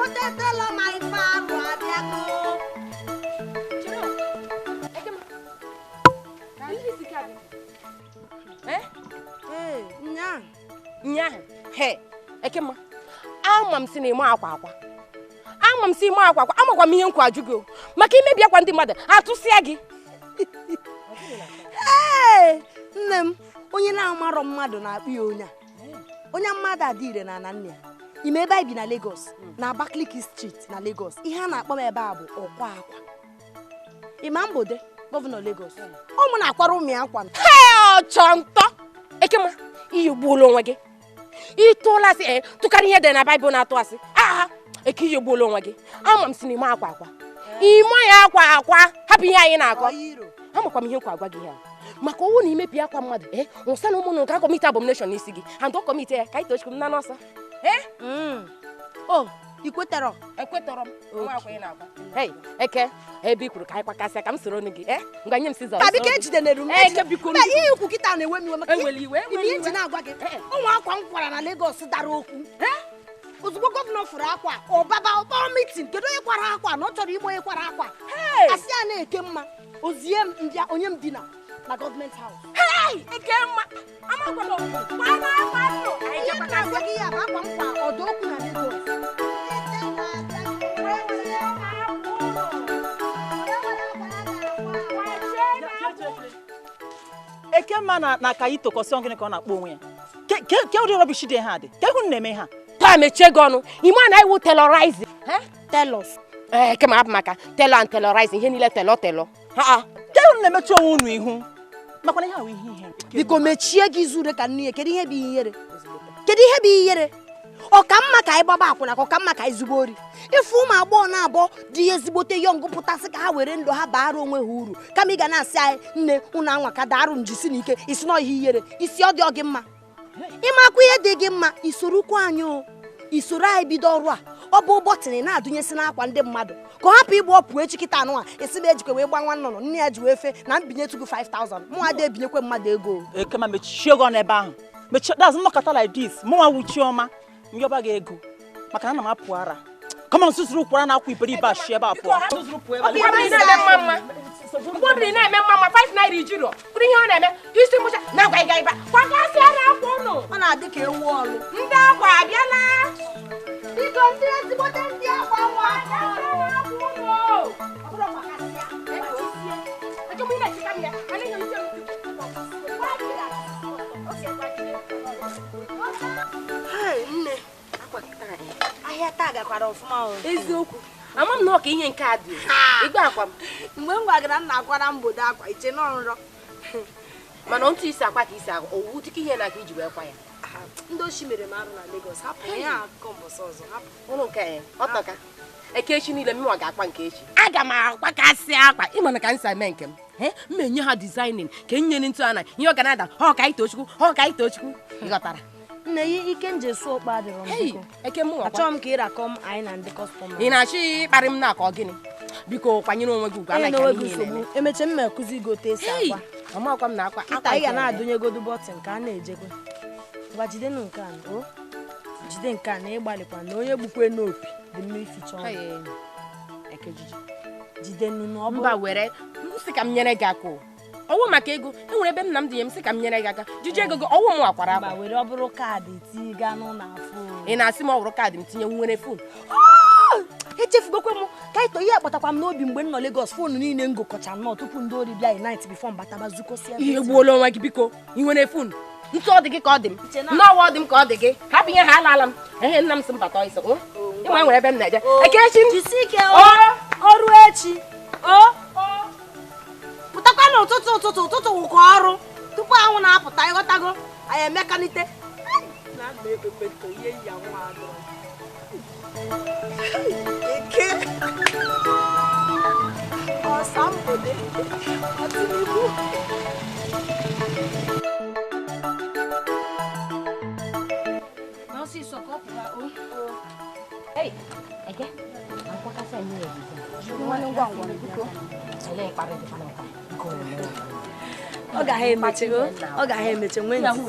Ezigbote tailor ma ife arụ abịago. Nya he Ekemma ama m si na ịma akwa akwa ama m si ịma akwa akwa amakwa m ihe nkwa ajụ gị maka imebi akwa ndị mmadụ atụsịa gị. Ee nne m onye na-amarọ mmadụ na-akpụ ya onye a onye mmadụ adị ire na nna ya ime ebe anyị bi na Lagos na Abakaliki Street na Lagos ihe a na-akpọ m ebe a bụ ọkwa akwa ịma mbode gọvanọ Lagos ọ mụ na-akwara ụmụ ya akwa. Ọchọ ntọ Ekemma ihe gbuola onwe gị ịtụọla asị tụkarị ihe dị na Baịbụl na-atụ asị aha eke ihe gbuola onwe gị ama m si na ime akwa akwa ime ya akwa akwa hapụ ihe anyị na-akọ amakwa m ihe nkwa agwa gị ya maka ọnwụ na imebi akwa mmadụ nwụsa na ụmụnụ ka commit abomination n'isi gị and ọ commit ya ka anyị tochukwu m na n'ọsọ. O ikwetọrọ ekwetọrọ m nwa akwa ị na-akwa. Hey Eke ebe i kwuru ka anyị kwakasịa ka m soro gị ngwa nye m sizọs ka biko ejideneru m ihe ikwu kịta na-ewe m iwe maka ihe nji na-agwa gị ụmụ akwa m kwara na Lagos dara okwu ozugbo gọvanọ fụrụ akwa ọbaba ọkpọrọ mitin kedu onye kwara akwa na ọ chọrọ ime onye kwara akwa asị ya na-eke mma ozie m ndị onye m dina na gọọmenti haus. Ekemma amakwa m kwana akwa nụ anyị na-agwa gị ya bụ akwa m kwa ọdọ okwu na Lagos. Ekemma na Kaito kọsị gịnị ka ọ na-akpọ onwe ya ke ụdị rubbish dị ha dị ke hụ na-eme ha taa mechie gị ọnụ ime a na-ewu terrorizing telos Ekemma hapụ maka telo and terrorizing ihe niile telo telo ha ke hụ na-emechi onwe unu ihu makwa na ihe ahụ ihe ihere biko mechie gị zure ka nne ya kedu ihe bụ ihere kedu ihe bụ ihere ọ ka mma ka anyị gbaba akwụna ka ọ ka mma ka anyị zugbo ori ife ụmụ agbọghọ na-abụọ dị ezigbote yọng pụtasị ka ha were ndụ ha baara onwe ha uru kama ị ga na-asị anyị nne unu anwa ka darụ njisi n'ike isi na ihe ihere isi ọ dị ọ gị mma ịmakwa ihe dị gị mma isorokwa anyị o isoro anyị bido ọrụ a ọ bụ ụbọchị na-adụnyesi n'akwa ndị mmadụ ka ọ hapụ ịgba ọpụ echi kịta anụ a esi m ejikwa wee gba nwa nnụnụ nne ya ji wee fee na mbinye tugu 5000 mụ ada ebinyekwe mmadụ ego. Ekemma mechie gị ọnụ ebe ahụ mechie that's nnọkọta like this mụnwa wuchi ọma myọba gị ego maka na ana m apụ ara kama nsụsụrụ kwara na akwa iberibe ashi ebe a pụọ mgbe obiri na-eme mma mma 5 naira ijiro kwuru ihe ọ na-eme isi mụcha na-agwa ịga ịba kwakasịa na akwa ụnụ ọ na-adị ka ewu ọlụ ndị akwa abịala biko ndị ezigbote ndị akwa nwa nne ahịa taa gakwara ọfụma eziokwu ama m na ọ ka ihe nke a dị igbe akwa m mgbe m gwagara nna akwara mbodo akwa iche nọ nrọ mana otu isi akwa ka isi agwa owu dịka ihe na-aka iji wee kwa ya ndị oshi mere m arụ na Lagos hapụ ya akụkọ mbọsị ọzọ hapụ ụlọ nke ọtọka eke echi niile mụnwa ga-akwa nke echi aga m akwakasị akwa ịmana ka m si eme nke m m enye ha dizainin ka enyere ntụ ana ihe ọ ga na-ada ọ ka Itochukwu ọ ka Itochukwu ịghọtara nne ya ike nje sụọ ụkpa adịrọ m biko achọghị m ka ịrakọ m anyị na ndị kọstọma ị na-achọ ịkparị m na-akọ gịnị biko kwanyere onwe gị ugwu anaghị nsogbu emeche m ma ekuzi gị otu esi akwa amakwa m na akwa kịta ị ga na-adụnyegodu bọtịn ka a na-ejekwe ngwa jidenụ nke a o jide nke a na ịgbalịkwa na onye gbukwe n'opi dị mmiri ficha ọnụ jidenụ na ọ mba were m sị ka m nyere gị aka ọwụ maka ego enwere ebe nna m dị nye m sị ka m nyere gị aka jiji ego gị ọwụ m akwara akwa were ọ bụrụ kaadị tinye gaa n'ụlọ afọ ị na-asị m ọ bụrụ kaadị m tinye nwere fon echefugokwe m ka ịtọ ihe akpatakwa m n'obi mgbe m nọ Lagos foonu niile m gokọcha nnọọ tupu ndị ori bịa unite bifo m bataba zukọsịa ihe gbuola onwe gị biko ị nwere fon ntụ ọ dị gị ka ọ dị m nnọọ ọ dị m ka ọ dị gị hapụ ihe ha alaala m ehe nna m sị m bata ịsọ ịma nwere ebe m na-eje ekechi jisi ike ọrụ echi o pụtakwa n'ụtụtụ ụtụtụ ụtụtụ wụkọ ọrụ tupu anwụ na-apụta ịghọtago anyị emekalite eke ọsambode ọtịnihu Eke ọ gaghị emeche ọ gaghị emeche nwee ndidi.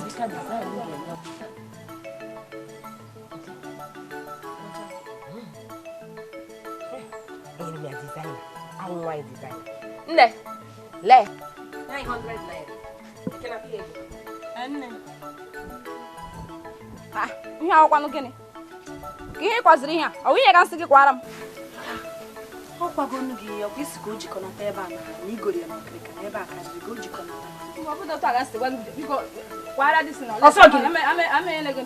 Enyere m ya designer. Ahụ nwaanyị designer. Nne, lee. 900 naira. Ekena pay ego. Nne. Ah, ihe akwụkwanụ gịnị? Ka ihe kwaziri ihe a? Ọ wụ ihe ka nsị gị kwara m. Ọ kwagonu gị ya, ọ isi ka o jikọnata ebe a na igori ya n'ọkịrịka na ebe a karịrị ka o jikọnata. Ọ bụ dọkịta ga-asị gwa gị biko kwara dị si na ọsọ gị. Ame gị.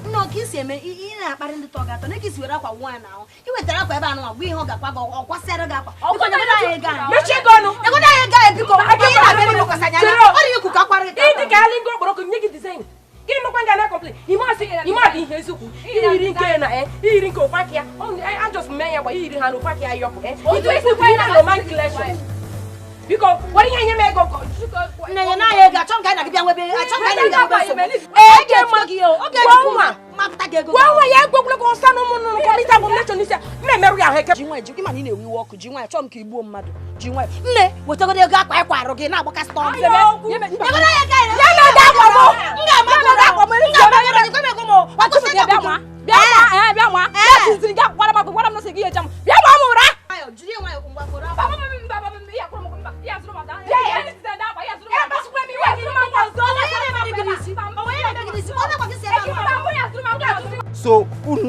Nna ka isi eme ị na-akparị ndị tọ ga-atọ na ka isi were akwa nwa na ahụ i wetara akwa ebe a nwa gwa ihe ọ ga-akwa gị ọ kwasịara gị akwa. Mechie gị ọnụ. Egodo anyị ego anyị biko. Ihe na-abịa n'ịkwasị anya ọ dị ikwu ka akwara gị. Ịdị ka alị ngo okporoko nye gị design. Gịnị mekwa nga na-akọmplin ime adị ihe eziokwu iyiri nke na iyiri nke ofe aka ya ajọs mee ya gba iyiri ha na ofe aka ya yọpụ biko were ihe nye m ego. Nne nye na ego achọ ka anyị na-abịa nwebe achọ ka anyị na-abịa nwebe nsogbu. Gwa nwa ya egwegwula ka ọsa na ụmụ nnụnụ kọmita bụ mmechọ n'isi ya mmemerụ ya ahụ eke. Ji nwa ji ịma na ị na-ewe iwe ọkụ ji nwa achọ m ka igbuo mmadụ ji nwa. Nne wetagodo ego akwa ịkwa arụ gị na-agbakasị ọnụ. Nyegodo ya ego anyị. Ya na ego akwa m. M ga-ama akwa m. M ga-ama ego m. Bịa nwa. Bịa bịa nwa. Ya tiziri gị akwara m gwara m na sị gị echa m. Bịa nwa m ụra. Jiri nwayọ ngwa kpọrọ akwa. So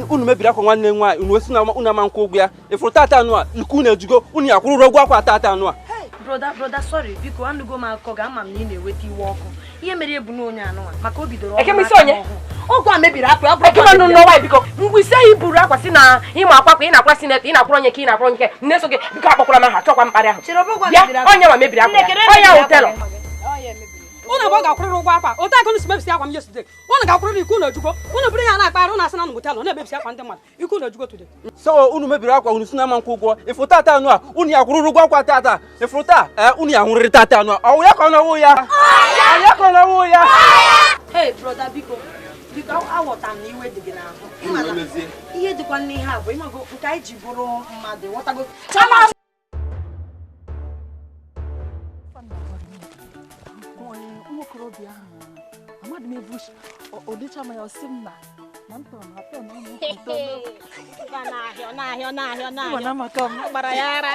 unu mebiri akwa nwanne nwaanyị unu esi na unu ama nkwụ ụgwọ ya ifuru tata anụ a iku unu ejugo unu ya kwụrụ ụgwọ akwa tata anụ a. Brother sorry biko anụgo m akụkọ ga ama m na ị na-eweta iwe ọkụ ihe mere ebu na onye anụnwa maka o bidoro ọrụ ọgwụ a mebiri akwa ọ biko mgbe ise i buru akwa si na ịma akwa kwa ị na-akwa sinetọ ị na-akwụrụ onye ka ị na-akwụrụ onye nke nne so gị biko akpọkwara m aha chọkwa mkparị ahụ bịa onye nwa mebiri akwa onye ahụ telọ. Unu abụọ ga-akwụrịrị ụgwọ akwa otu aka unu si mebisi akwa m yesterday. Unu ga-akwụrịrị iku unu ejukọ unu bụrụ ya na-akpagharị unu asị na unu telọ na-emebisi akwa ndị mmadụ iku unu ejugo today. So unu mebiri akwa unu si na ama nkwụ ụgwọ ifuru tata anụ a unu ya kwụrụrụ ụgwọ akwa tata ifuru taa unu ya nwụrịrị tata anụ a ọwụ ya ka ọ na-awụ ya ọwụ ya ka ọ na-awụ ya. Hey brother biko biko aghọtara m na iwe dị gị n'ahụ ihe dịkwa n'ihe a bụ ịmago nke anyị ji bụrụ mmadụ ghọtago. Nwokorobịa ahụ amadị m ebu odecha ma ya ọsị m na na ntọ na gbara ya ara.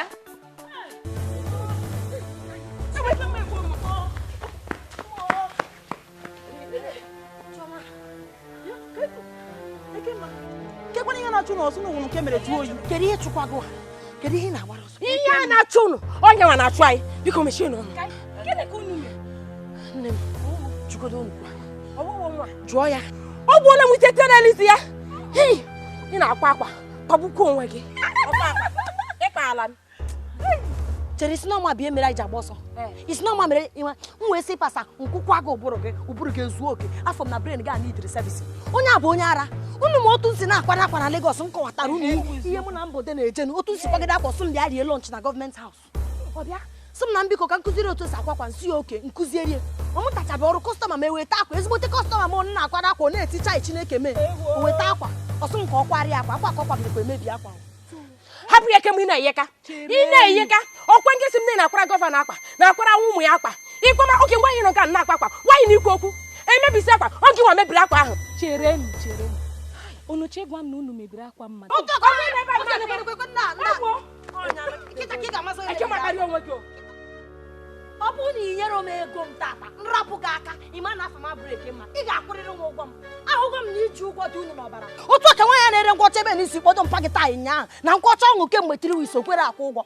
Kekwana ihe na-achụ n'ọsụ n'ụwa nke mere jụọ oyi. Kedu ihe chụkwago ha? Kedu ihe na-agbara ọsọ? Ihe a na-achụ unu onye nwa na-achụ anyị biko mechie n'ọnụ. Gịnị ka unu mere? Nne m jụgodo unu ọwụwụ nwa jụọ ya ọ gbuola m ite terelisi ya. Ị na-akwa akwa kpọgbukwa onwe gị ịkpaala m. Chere isi n'ọma bịa mere anyị ji agba ọsọ isi n'ọma mere m wee sị pasa nkwụkwa gị ụbụrụ gị ezuo oke afọ m na bren gị ana idiri sevisi onye a bụ onye ara unu ma otu nsi na-akwara akwa na Lagos m kọwatara unu ihe mụ na mbode na-ejenu otu nsi kwagide akwa sụ m bịa rie lọnch na gọọmenti haus ọ bịa sị m na mbiko ka nkụziri otu esi akwa akwa nsi ya oke nkụzierie ọ mụtachabe ọrụ kọstọma ma eweta akwa ezigbote kọstọma m na-akwara akwa ọ na-eticha Chineke mee o weta akwa ọsụ m ka ọ kwarịa akwa akwa ka ọ kwagidekwa emebi akwa. Hapụ ya kemgbe ị na-eyeka ị na-eyeka ọkwa nke si m na na-akwara gọvanọ akwa na-akwara ụmụ ya akwa ịkwa ma oke nwaanyị nọ ka na-akwa akwa nwaanyị na ikwu okwu emebisi akwa ọ gị nwa mebiri akwa ahụ. Cherenu cherenu unu chegwa m na unu mebiri akwa mmadụ. Ọ bụrụ na ị nyere m ego m tata nrapụ gị aka ịma na afọ m abụrụ eke mma ị ga-akwụrịrị m ụgwọ m ahụgo m na iji ụgwọ dị unu n'ọbara otu ọka nwaanyị na-ere ngwọcha ebe n'isi kpọdo mpa gị taa ụnyaahụ na nkwọcha ọṅụ kemgbe tiri wis okwere akwụ ụgwọ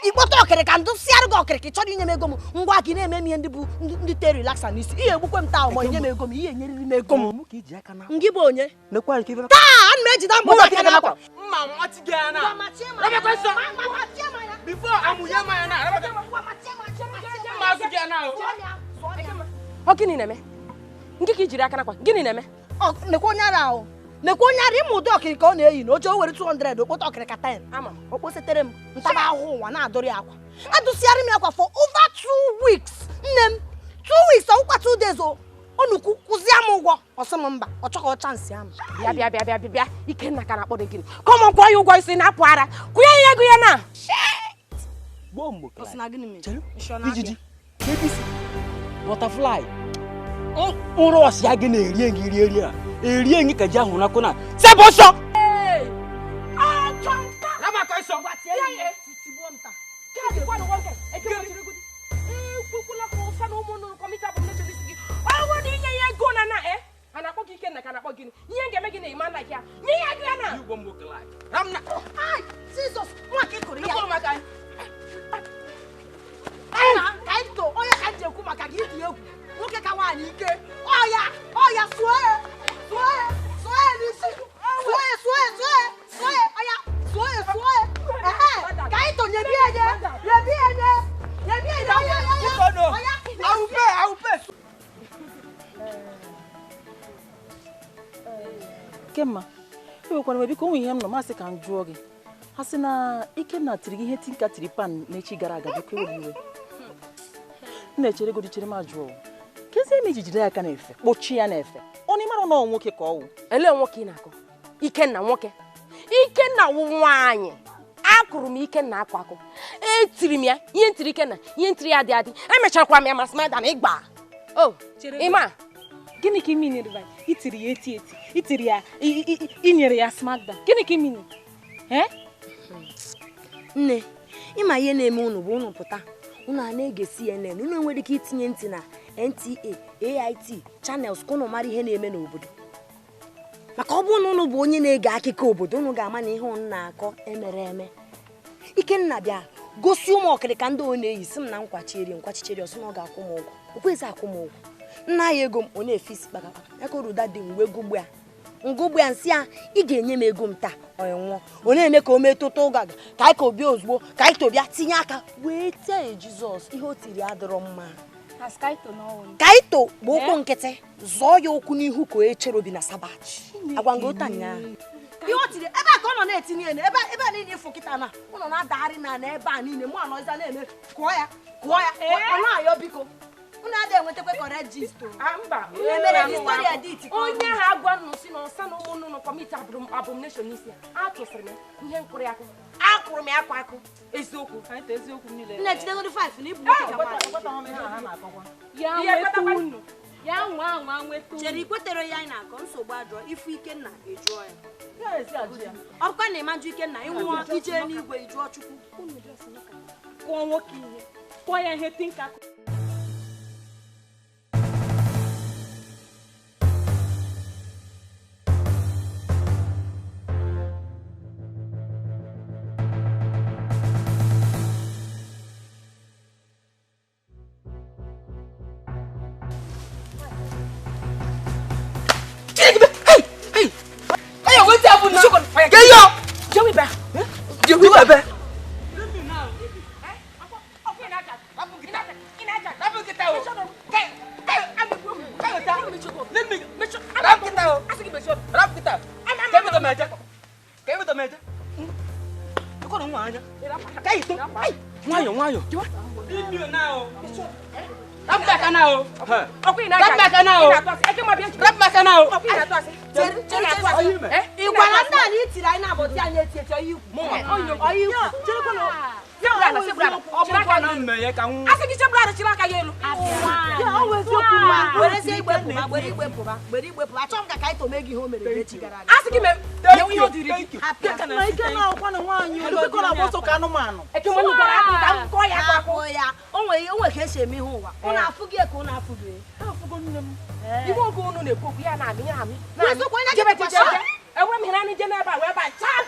ikpọta ọkịrịka ndụ sịarụ gị ọkịrịka ị chọrọ inye m ego m ngwa gị na-eme m ihe ndị bụ ndị te relaxa n'isi ihe egbukwe m taa ma inye m ego m ihe enyeriri m ego m ngị bụ onye taa ana m ejide mbụ aka n'akwa Ọ gịnị na-eme? Nke ka i jiri aka n'akwa gịnị na-eme? Nekwa onye ara ahụ nekwa onye ara ịma ụdị ọkịrịka ọ na-eyi na oche o were 200 okpota ọkịrịka 10 Ama m. O kposetere m ntaba ahụhụ ụwa na-adọrị akwa adụsịarị m akwa for over 2 weeks nne m 2 weeks ọwụkwa 2 days o onukwu kwụzie m ụgwọ ọsọ m mba ọ chọghị chansị ahụ. Bịa bịa bịa bịa bịa Ikenna ka na-akpọ gị gịnị kọmọ kwụọ ya ụgwọ isi na-apụ ara kwụnye ya ego ya na butterfly ụrọ ọsịa gị na-eri gị rie rie a erie gị ka ji ahụ nakụ na sebụ ọsọ. Ekwukwula ka ụsa na ụmụ nnụnụ commit abomination n'isi gị. Ọ bụrụ na inye ya ego na na a na-akpọ gị Ikenna ka a na-akpọ gịnị? Ihe m ga-eme gị na ịma like ya. Nye ya ego ya na. Ai, Jizọs, nwa ka ị kụrụ ya. Ka anyị too, onye ka m ji ekwu maka gị ịdị egwu. Nwoke ka nwaanyị ike. Ọya, ọya, sụọ ya, sụọ ya, sụọ ya n'isi. Sụọ ya, sụọ ya, sụọ ya, sụọ ya, ọya, sụọ ya, sụọ ya. Ehe, ka anyị too, nyebie nye, nyebie nye, nyebie nye, ọya, ọya, ọya. I will pay, I will pay. Kemma, ewekwana m biko onwe ihe m nọ masị ka m jụọ gị. Ha sị na Ikenna tiri gị ihe tinka tiri pan n'echi gara aga biko ewela iwe. M na-echere godi chere m ajụọ. Kezi eme iji jide ya aka n'efe, kpochie ya n'efe. Ọ na ịmara na ọ nwoke ka ọ wụ. Elee nwoke ị na-akọ? Ikenna nwoke. Ikenna wụ nwaanyị. Akụrụ m Ikenna akụ akụ. Etiri m ya, ihe ntiri Ikenna, ihe ntiri ya dị adị. Emechakwara m ya masị m na ịgba. O, ịma. Gịnị ka ị miniri ba? Itiri ya eti eti. Itiri ya, inyere ya smackdown. Gịnị ka ị miniri? Nne, ịma ihe na-eme unu bụ unu pụta. Unu a na-ege CNN, unu enwere ike itinye ntị na NTA, AIT, channels ka unu mara ihe na-eme n'obodo. Maka ọ bụrụ na unu bụ onye na-ege akụkọ obodo, unu ga-ama na ihe unu na-akọ emere eme. Ikenna bịa gosi ụmụ ọkịrịka ndị ọ na-eyi sị m na nkwachieri nkwachicheri ọsị na ọ ga-akwụ m ụgwọ. O kwezi akwụ m ụgwọ. Nna ya ego m ọ na-efe isi kpakakpaka. Ya ka oruda dị mgbe gụgbu ya. Ngụgbu ya nsị ya ị ga-enye m ego m taa ọ nwụọ. Ọ na-eme ka o mee tụtụ ụga ka anyị ka obi ozugbo ka anyị tobịa tinye aka wee tie Jizọs ihe o tiri adịrọ mma. Kaito bụ ụkwụ nkịtị zọọ ya ụkwụ n'ihu ka onye chere obi na Sabat. Agwa nga ụta nyaa. Ihe o tiri ebe a ka ọ nọ na-etinye ya ebe a niile ịfụ kịta na ụnọ na-adagharị na ebe a niile mụ anọza na-eme kụọ ya kụọ ya ọ na-ayọ biko. Unu adịghị enwetakwa correct gist o. Mba. Emere the story edit. Onye ha agwa nnụ si na ọsa na ụmụ nnụnụ commit abomination n'isi ya. Atụsịrị m ihe nkụrụ ya akụ. Akụrụ m ya akụ akụ. Eziokwu. Nne jidegodi 5 na ibu nwoke ka nwaanyị. Ya nweta unu. Ya nwa anwa nweta unu. Chere ikwetere ya anyị na-akọ nsogbu ajụọ ifu Ikenna ejụọ ya. Ọ bụkwa na ịmajụ Ikenna ịnwụọ ije n'igwe ịjụọ Chukwu. Kụọ nwoke ihe. Kụọ ya ihe tinka. Ị gwara ndị a na itiri anyị na-abọtị anyị eti eti ọya ikwu. Asị gị chebụrụ chiri aka ya elu. Werezie igbe pụba, were igbe pụba, were igbe pụba. Achọghị m ka Kaito mee gị ihe o mere n'echi gara aga. Asị gị mee ihe o diri gị. Na Ikenna ọkwa na nwaanyị olubekọ na agbọsọ ka anụmanụ. Ekemọnụ gwara akụ ka m kọọ ya akụ akụ. Ya, o nwere ka esi eme ihe ụwa. Ụnụ afụ gị ka ụnụ afụ gị. Afụgo nne m. Iwe oge unu na-ekwu okwu ya na-amị ya amị. Eziokwu onye Jebe gị jebe jebe. Enwere m ihe naanị je n'ebe a wee ba chaa.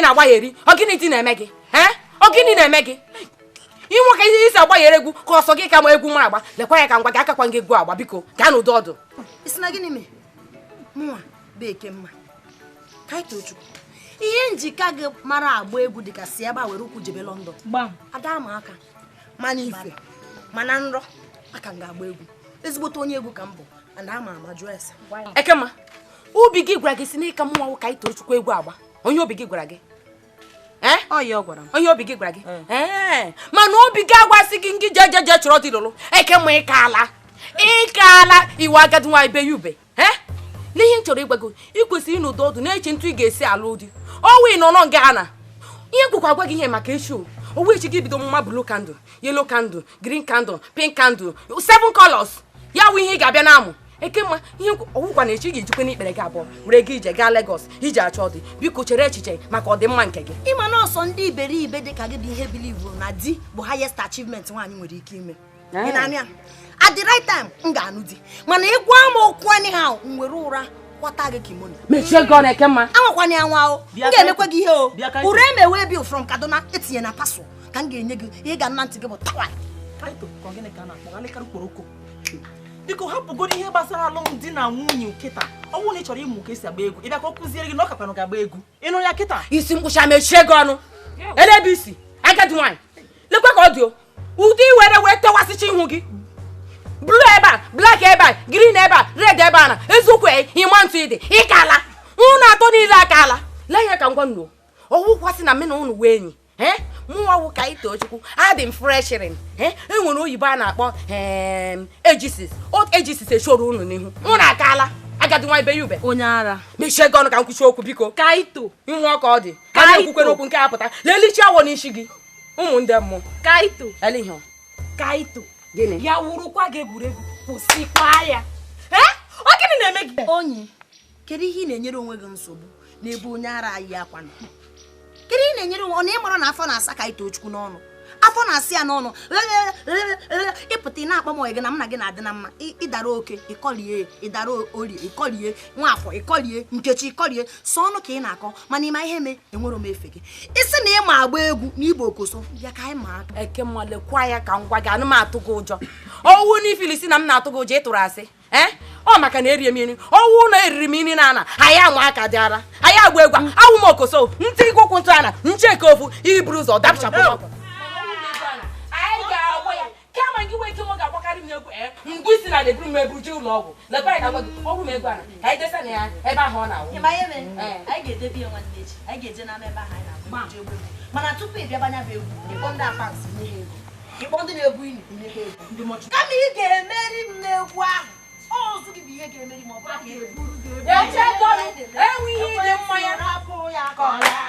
Na-agba ya eri. Ọ gịnị dị na-eme gị? Ọ gịnị na-eme gị? Inwe ka ihe isi agbanyere egwu ka ọsọ gị ka ma egwu mara agba. Lekwa ya ka ngwa gị akakwa gị egwu agba biko. Gaa n'ụdị ọdụ. Isi na gịnị mee? Mụnwa bụ Ekemma. Kaitochukwu. Ihe njika gị mara agba egwu dịka si ebe a were ụkwụ jebe London. Ada ama aka. Mana ife, mana nrọ, aka m ga-agba egwu. Ezigbote onye egwu ka m bụ. And ama ama jụọ ese. Ekemma, obi gị gwara gị si n'ịka mụnwa wụ Kaitochukwu egwu agba. Onye obi gị gwara gị? Onye obi gị gwara gị? Mana obi gị agwasị gị ngị je je je chọrọ dị lụrụ. Ekemma ịkaala. Ịkaala iwe agadi nwaanyị be ya ube. N'ihe m chọrọ ịgwa gị, ị kwesịrị ịnọdụ ọdụ na-eche ntụ ị ga-esi alụ di. Ọnwa ị nọ nọ nga ana. Ihe kwukwa agwa gị ihe maka echi o. Owu echi gị bido mma blue candle, yellow candle, green candle, pink candle, 7 colors. Ya wụ ihe ị ga-abịa na-amụ. Ekemma, ihe ọwụkwa na echi ga-ejikwa n'ikpere gị abụọ were gị ije gaa Lagos iji achọ dị. Biko chere echiche maka ọdịmma nke gị. Ịma na ọsọ ndị iberibe dị ka gị bụ ihe bilivu na di bụ highest achievement nwaanyị nwere ike ime. Ị na-anụ ya? At the right time, m ga-anụ di. Mana ị gwa m okwu anyhow, m were ụra kwata gị kimono. Mechie gị ọnụ Ekemma. Anwakwana ya nwa o. M ga-emekwa gị ihe o. Ụra emewe bill from Kaduna etinye na pasụ ka m ga-enye gị ihe ga na ntị gị bụ tawa. Biko hapụgoro ihe gbasara alụmdi na nwunye kịta. Ọ bụrụ na ị chọrọ ịmụ ka esi agba egwu, ị bịa ka ọ kụziere gị na ọ kakwanụ ga-agba egwu. Ị nụrụ ya kịta? Isi mkpụcha mechie gị ọnụ. Elebe isi, agadi nwaanyị. Lekwa ka ọ dị o. Ụdị iwere wee tewasịcha ihu gị. Blue ebe a, black ebe a, green ebe a, red ebe a na eziokwu ịma ntụ ịdị ịkala. Unu atọ niile akala. Lee ya ka ngwa nnuo. Ọwụkwasị na mena unu wee enyi. Mụnwa wụ Kaitochukwu, adị m freshirin. Enwere oyibo a na-akpọ ejisis. Ejisis eshoro unu n'ihu. Unu akala. Agadi nwaanyị be ya ube. Onye ara. Mechie gị ọnụ ka m kwuchie okwu biko. Kaito. Ihu ọka ọ dị. Ka a na-ekwukwere okwu nke apụta. Lelichi awọ n'isi gị. Ụmụ ndị mmụọ. Kaito. Ele ihe. Kaito. Gịnị? Ya wurukwa gị egwuregwu kwụsịkwa ya. Ọ gịnị na-eme gị? Onyi, kedu ihe ị na-enyere onwe gị nsogbu n'ebe onye ara yi akwa nọ? Kedu ihe na-enyere onwe ọ na ịmara na afọ na-asa Kaitochukwu n'ọnụ? Afọ na-asị ya n'ọnụ. Ịpụta ị na-akpọ m ọyị gị na m na gị na-adị na mma. Ịdara oke, ịkọlie, ịdara orie, ịkọlie, Nwafọ, ịkọlie, Nkechi, ịkọlie. Sọ ọnụ ka ị na-akọ, mana ịma ihe mee, enwere m efe gị. Isi na ịma agba egwu na ibe okoso, bịa ka anyị ma aka. Ekemma lekwa ya ka ngwa gị, anụ m atụ gị ụjọ. Ọwụ na ifilisi na m na-atụ gị ụjọ ịtụrụ asị. Ọ maka na erie m nri. Ọwụ na eriri m nri na ana, anyị ama aka dị ara. Anyị agba egwu, awụ m okoso, ntị igwe ụkwụ ntụ ana, ncheke ofu, iburu ụzọ dapụchapụ. Ngwisi na eburu m eburu jee ụlọ ọgwụ. Lekwa ya ka ngwa gị, ọgwụ m egwu ana, ka anyị desa na ya ebe ahụ ọ na-awụ. Anyị ga-edebe ya nwanne echi. Anyị ga-eje n'ama ebe ahụ anyị na-agba egwu egwu. Mana tupu ị bịaba nya bụ egwu, ịkpọ ndị afansi nye ha ego. Ịkpọ ndị na-ebu ini nye ha ego. Kama ị ga-emeri m n'egwu ahụ. Ọzụ gị bụ ihe ga-emeri ma ọ bụrụ ka eburu gị egwu. Enwe ihe ịdị mmanya. Rapụ ya ka ọ laa.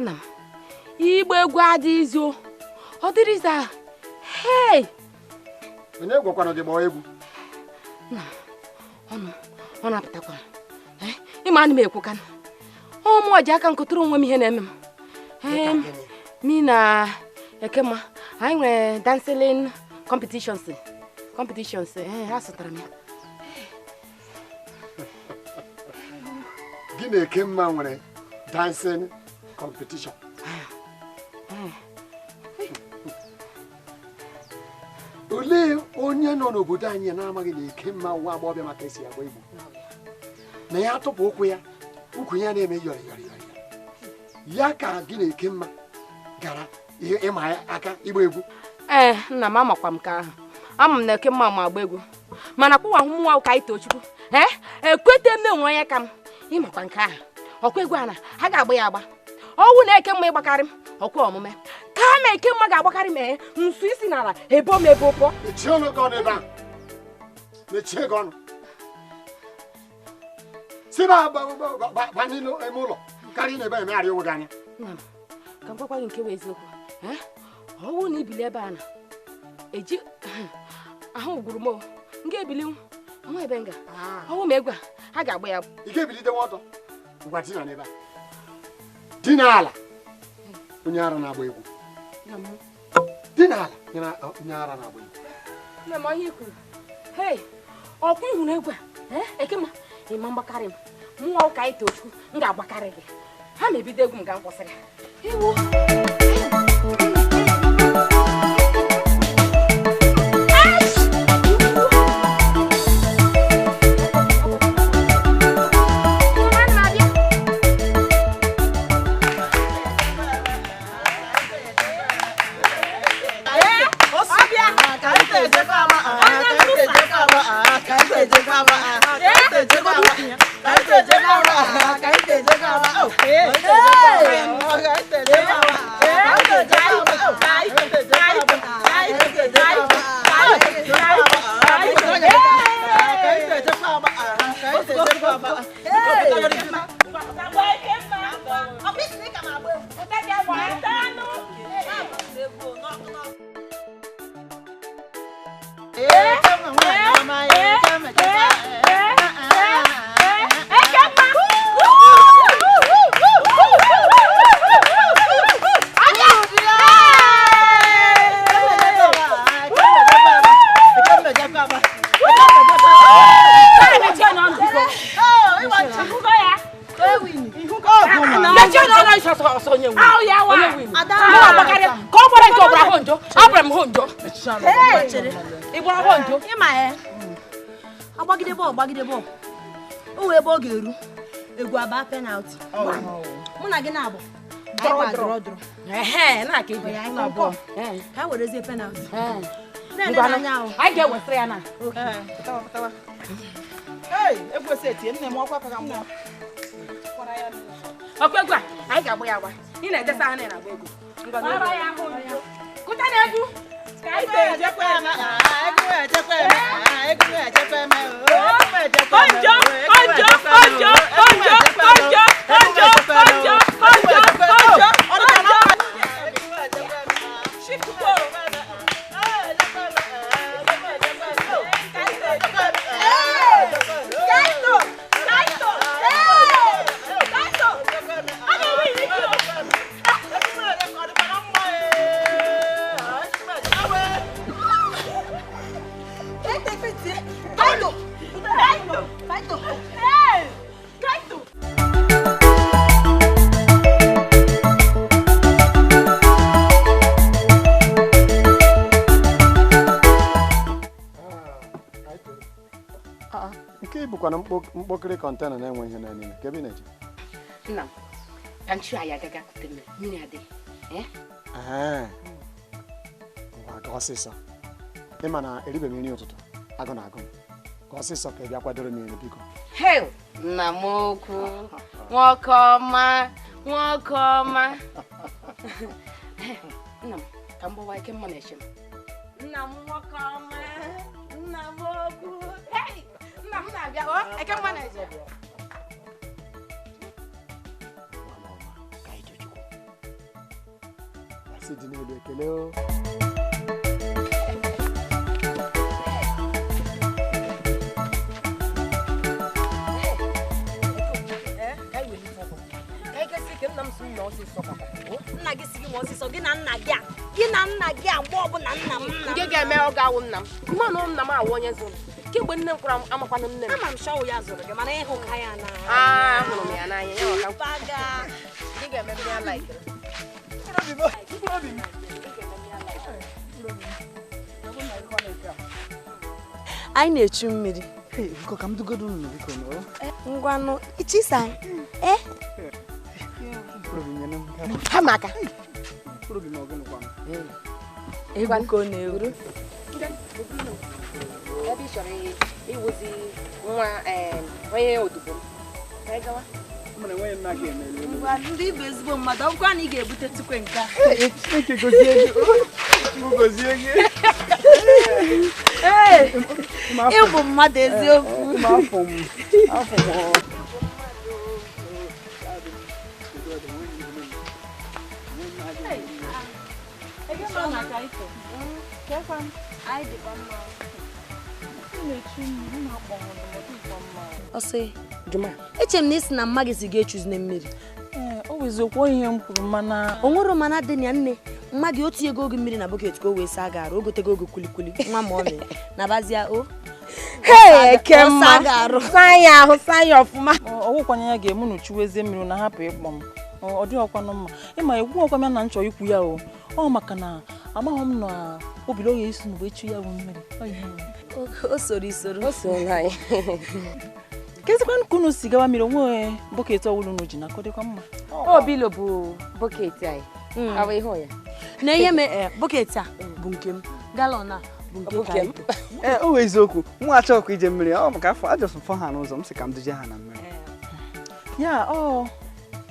Nna m, igba egwu adịghịzi o. Ọ dịrịzi a. Hey! Onye gwakwana gị gbaa egwu? Nna m, ọ na-apụtakwa. Ịma ana m ekwukanụ. Ụmụ ji aka nkụtụrụ onwe m ihe na-eme m. Mi na Ekemma, anyị nwere dancing competitions. Competitions, asụtara m ya. Gị na Ekemma nwere dancing competition. Olee onye nọ n'obodo anyị na-amaghị na Ekemma nwa agbọghọbịa maka esi agba egwu? Na ya tụpụ ụkwụ ya, ụkwụ ya na-eme yọrị yọrị yọrị. Ya ka gị na Ekemma gara ịma aka ịgba egwu. Ee, nna m amakwa m ka ahụ. Ama m na Ekemma ma agba egwu. Mana kwụwa ahụ mụnwa Kaitochukwu. Ekwete m enwe onye ka m. Ịmakwa nke ahụ. Ọkwa egwu a na ha ga-agba ya agba. Ọwụ na Ekemma ịgbakarị m ọkwa omume. Kama Ekemma ga-agbakarị m ee nsu isi n'ala ebo m ebe pụọ. Mechie ọnụ gị ọnụ ebe ahụ. Mechie gị ọnụ. Si ba n'ime ụlọ karịa na ebe a emegharị onwe gị anya. Ka m gwakwa gị nke bụ eziokwu. Ọwụ na ibili ebe a na eji ahụ gwuru m m ga-ebili nwa ebe nga. Ọwụ ma egwu a ha ga-agba ya. Ị ga-ebilite nwa ọtọ. Ngwa dina n'ebe a. Dina ala. Onye ara na-agba egwu. Dina ala. Onye ara na-agba egwu. Nna m onye kwuru. Hei, ọkwa ịhụrụ egwu a. Ekemma, ịma mgbakarị m. Mụnwa ụka itochukwu, m ga-agbakarị gị. Ha na-ebido egwu m ga m kwụsịrị. Ewo. Agbagide bọọlụ o wee ebe ọ ga-eru egwu aba penalti mụ na gị na-abụ drọ ka werezie penalti anyị ga-ewesịrị ya na ọkwa egwu a anyị ga-agba ya agba ị na-edesa ha na-agba egwu kụta na egwu. Nke bụkwa na mkpokiri kọntena na-enwe ihe na n'ime ka ebe ị na-eje. Nna m, ka nchu anyị agaga kute mmiri, mmiri adịghị. Ee. Ngwa ka ọsịsọ. Ị ma na eribe m nri ụtụtụ, agụ na agụ m. Ka ọsịsọ ka ị bịa kwadoro m nri biko. Hei, nna m okwu, nwoke ọma, nwoke ọma. Nna m, ka m gbawa ike mma na-eche m. Nna m nwoke ọma, nna m okwu. Hei! Nna m na-abịa, ọ eke mma na-eje. Ka anyị Chukwu. Asị dị n'elu ekele o. Nna gị si gị ma ọsịsọ gị na nna gị a gị na nna gị a mgbe ọbụla nna m nna m nke ga-eme ọ ga-awụ nna m mma na nna m awụ onye zụrụ kemgbe nne m kwara amakwana nne m ama m shọwụ ya zụrụ gị mana ịhụ ka ya na ahụrụ m ya n'anya ya ọka baga gị ga-eme m ya like anyị na-echu mmiri. Biko ka m dugodu unu biko nọ. Ngwanụ ichisa ha maka egwu ka ọ na-eru ebe ị chọrọ ịwụzi nwa onye odibo m Ka anyị gawa. Mana enweghị m aka emere. Ngwa ndị bụ ezigbo mmadụ, ọ bụkwa na ị ga-ebute tukwe nke a. Chineke gozie gị. Chukwu gozie gị. Ee, ịbụ mmadụ eziokwu. Afọ m. Afọ m. Ọsị, eche m na isi na mma gị si ga-echuzi na mmiri. Ọ bụ eziokwu ihe m kwuru mana o nwere mana dị na nne mma gị otu ego oge mmiri na bọket ka o wee saa gị arụ o gotego oge kulikuli nwa ma ọ mee na bazia o. Hey, Ekemma, saa ya ahụ saa ya ọfụma. Ọwụkwanye ya ga-emu na uchuwezie mmiri na hapụ ịkpọ m. Ọ dịghị ọkwanụ mma. Ịma egwu ọkwa m na nchọ ikwu ya o. Ọ maka na amaghị m na obilo ya esi mgbe echu ya bụ mmiri. O soro isoro. O soro anyị. Kezikwanụ ka unu si gawa mmiri onwe bọket ọwụlụ unu ji na ka ọ dịkwa mma. Obilo bụ bọket anyị. Ọ bụ ihe ya. Na ihe me bọket a bụ nke m, galọn a bụ nke m. Ee, o wee eziokwu. Mụ achọghịkwa ije mmiri. Ọ maka afọ ajọsụ fọ ha n'ụzọ m sị ka m duje ha na mmiri. Ya ọ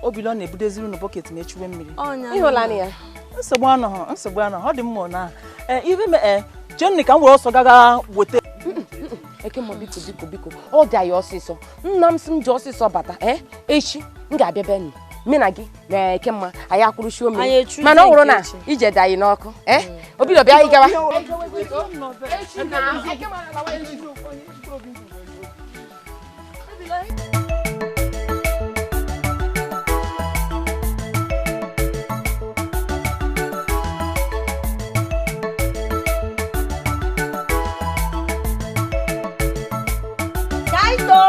Obilo na-ebudeziri unu bọket ma echuwe mmiri. Ịhụlanị ya. Nsogbu anọghọ, nsogbu anọghọ, ọ dị mma na ibe me Jenny ka m were ọsọ gaga weta. Ekemma biko biko biko ọ dị anyị ọsịsọ. Nna m sị m ji ọsịsọ bata echi m ga-abịa be nụ mụ na gị na Ekemma anyị akwụrụchi ome mana ọ bụrụ na ije dị anyị n'ọkụ Obilo bịa anyị gawa. Kaito!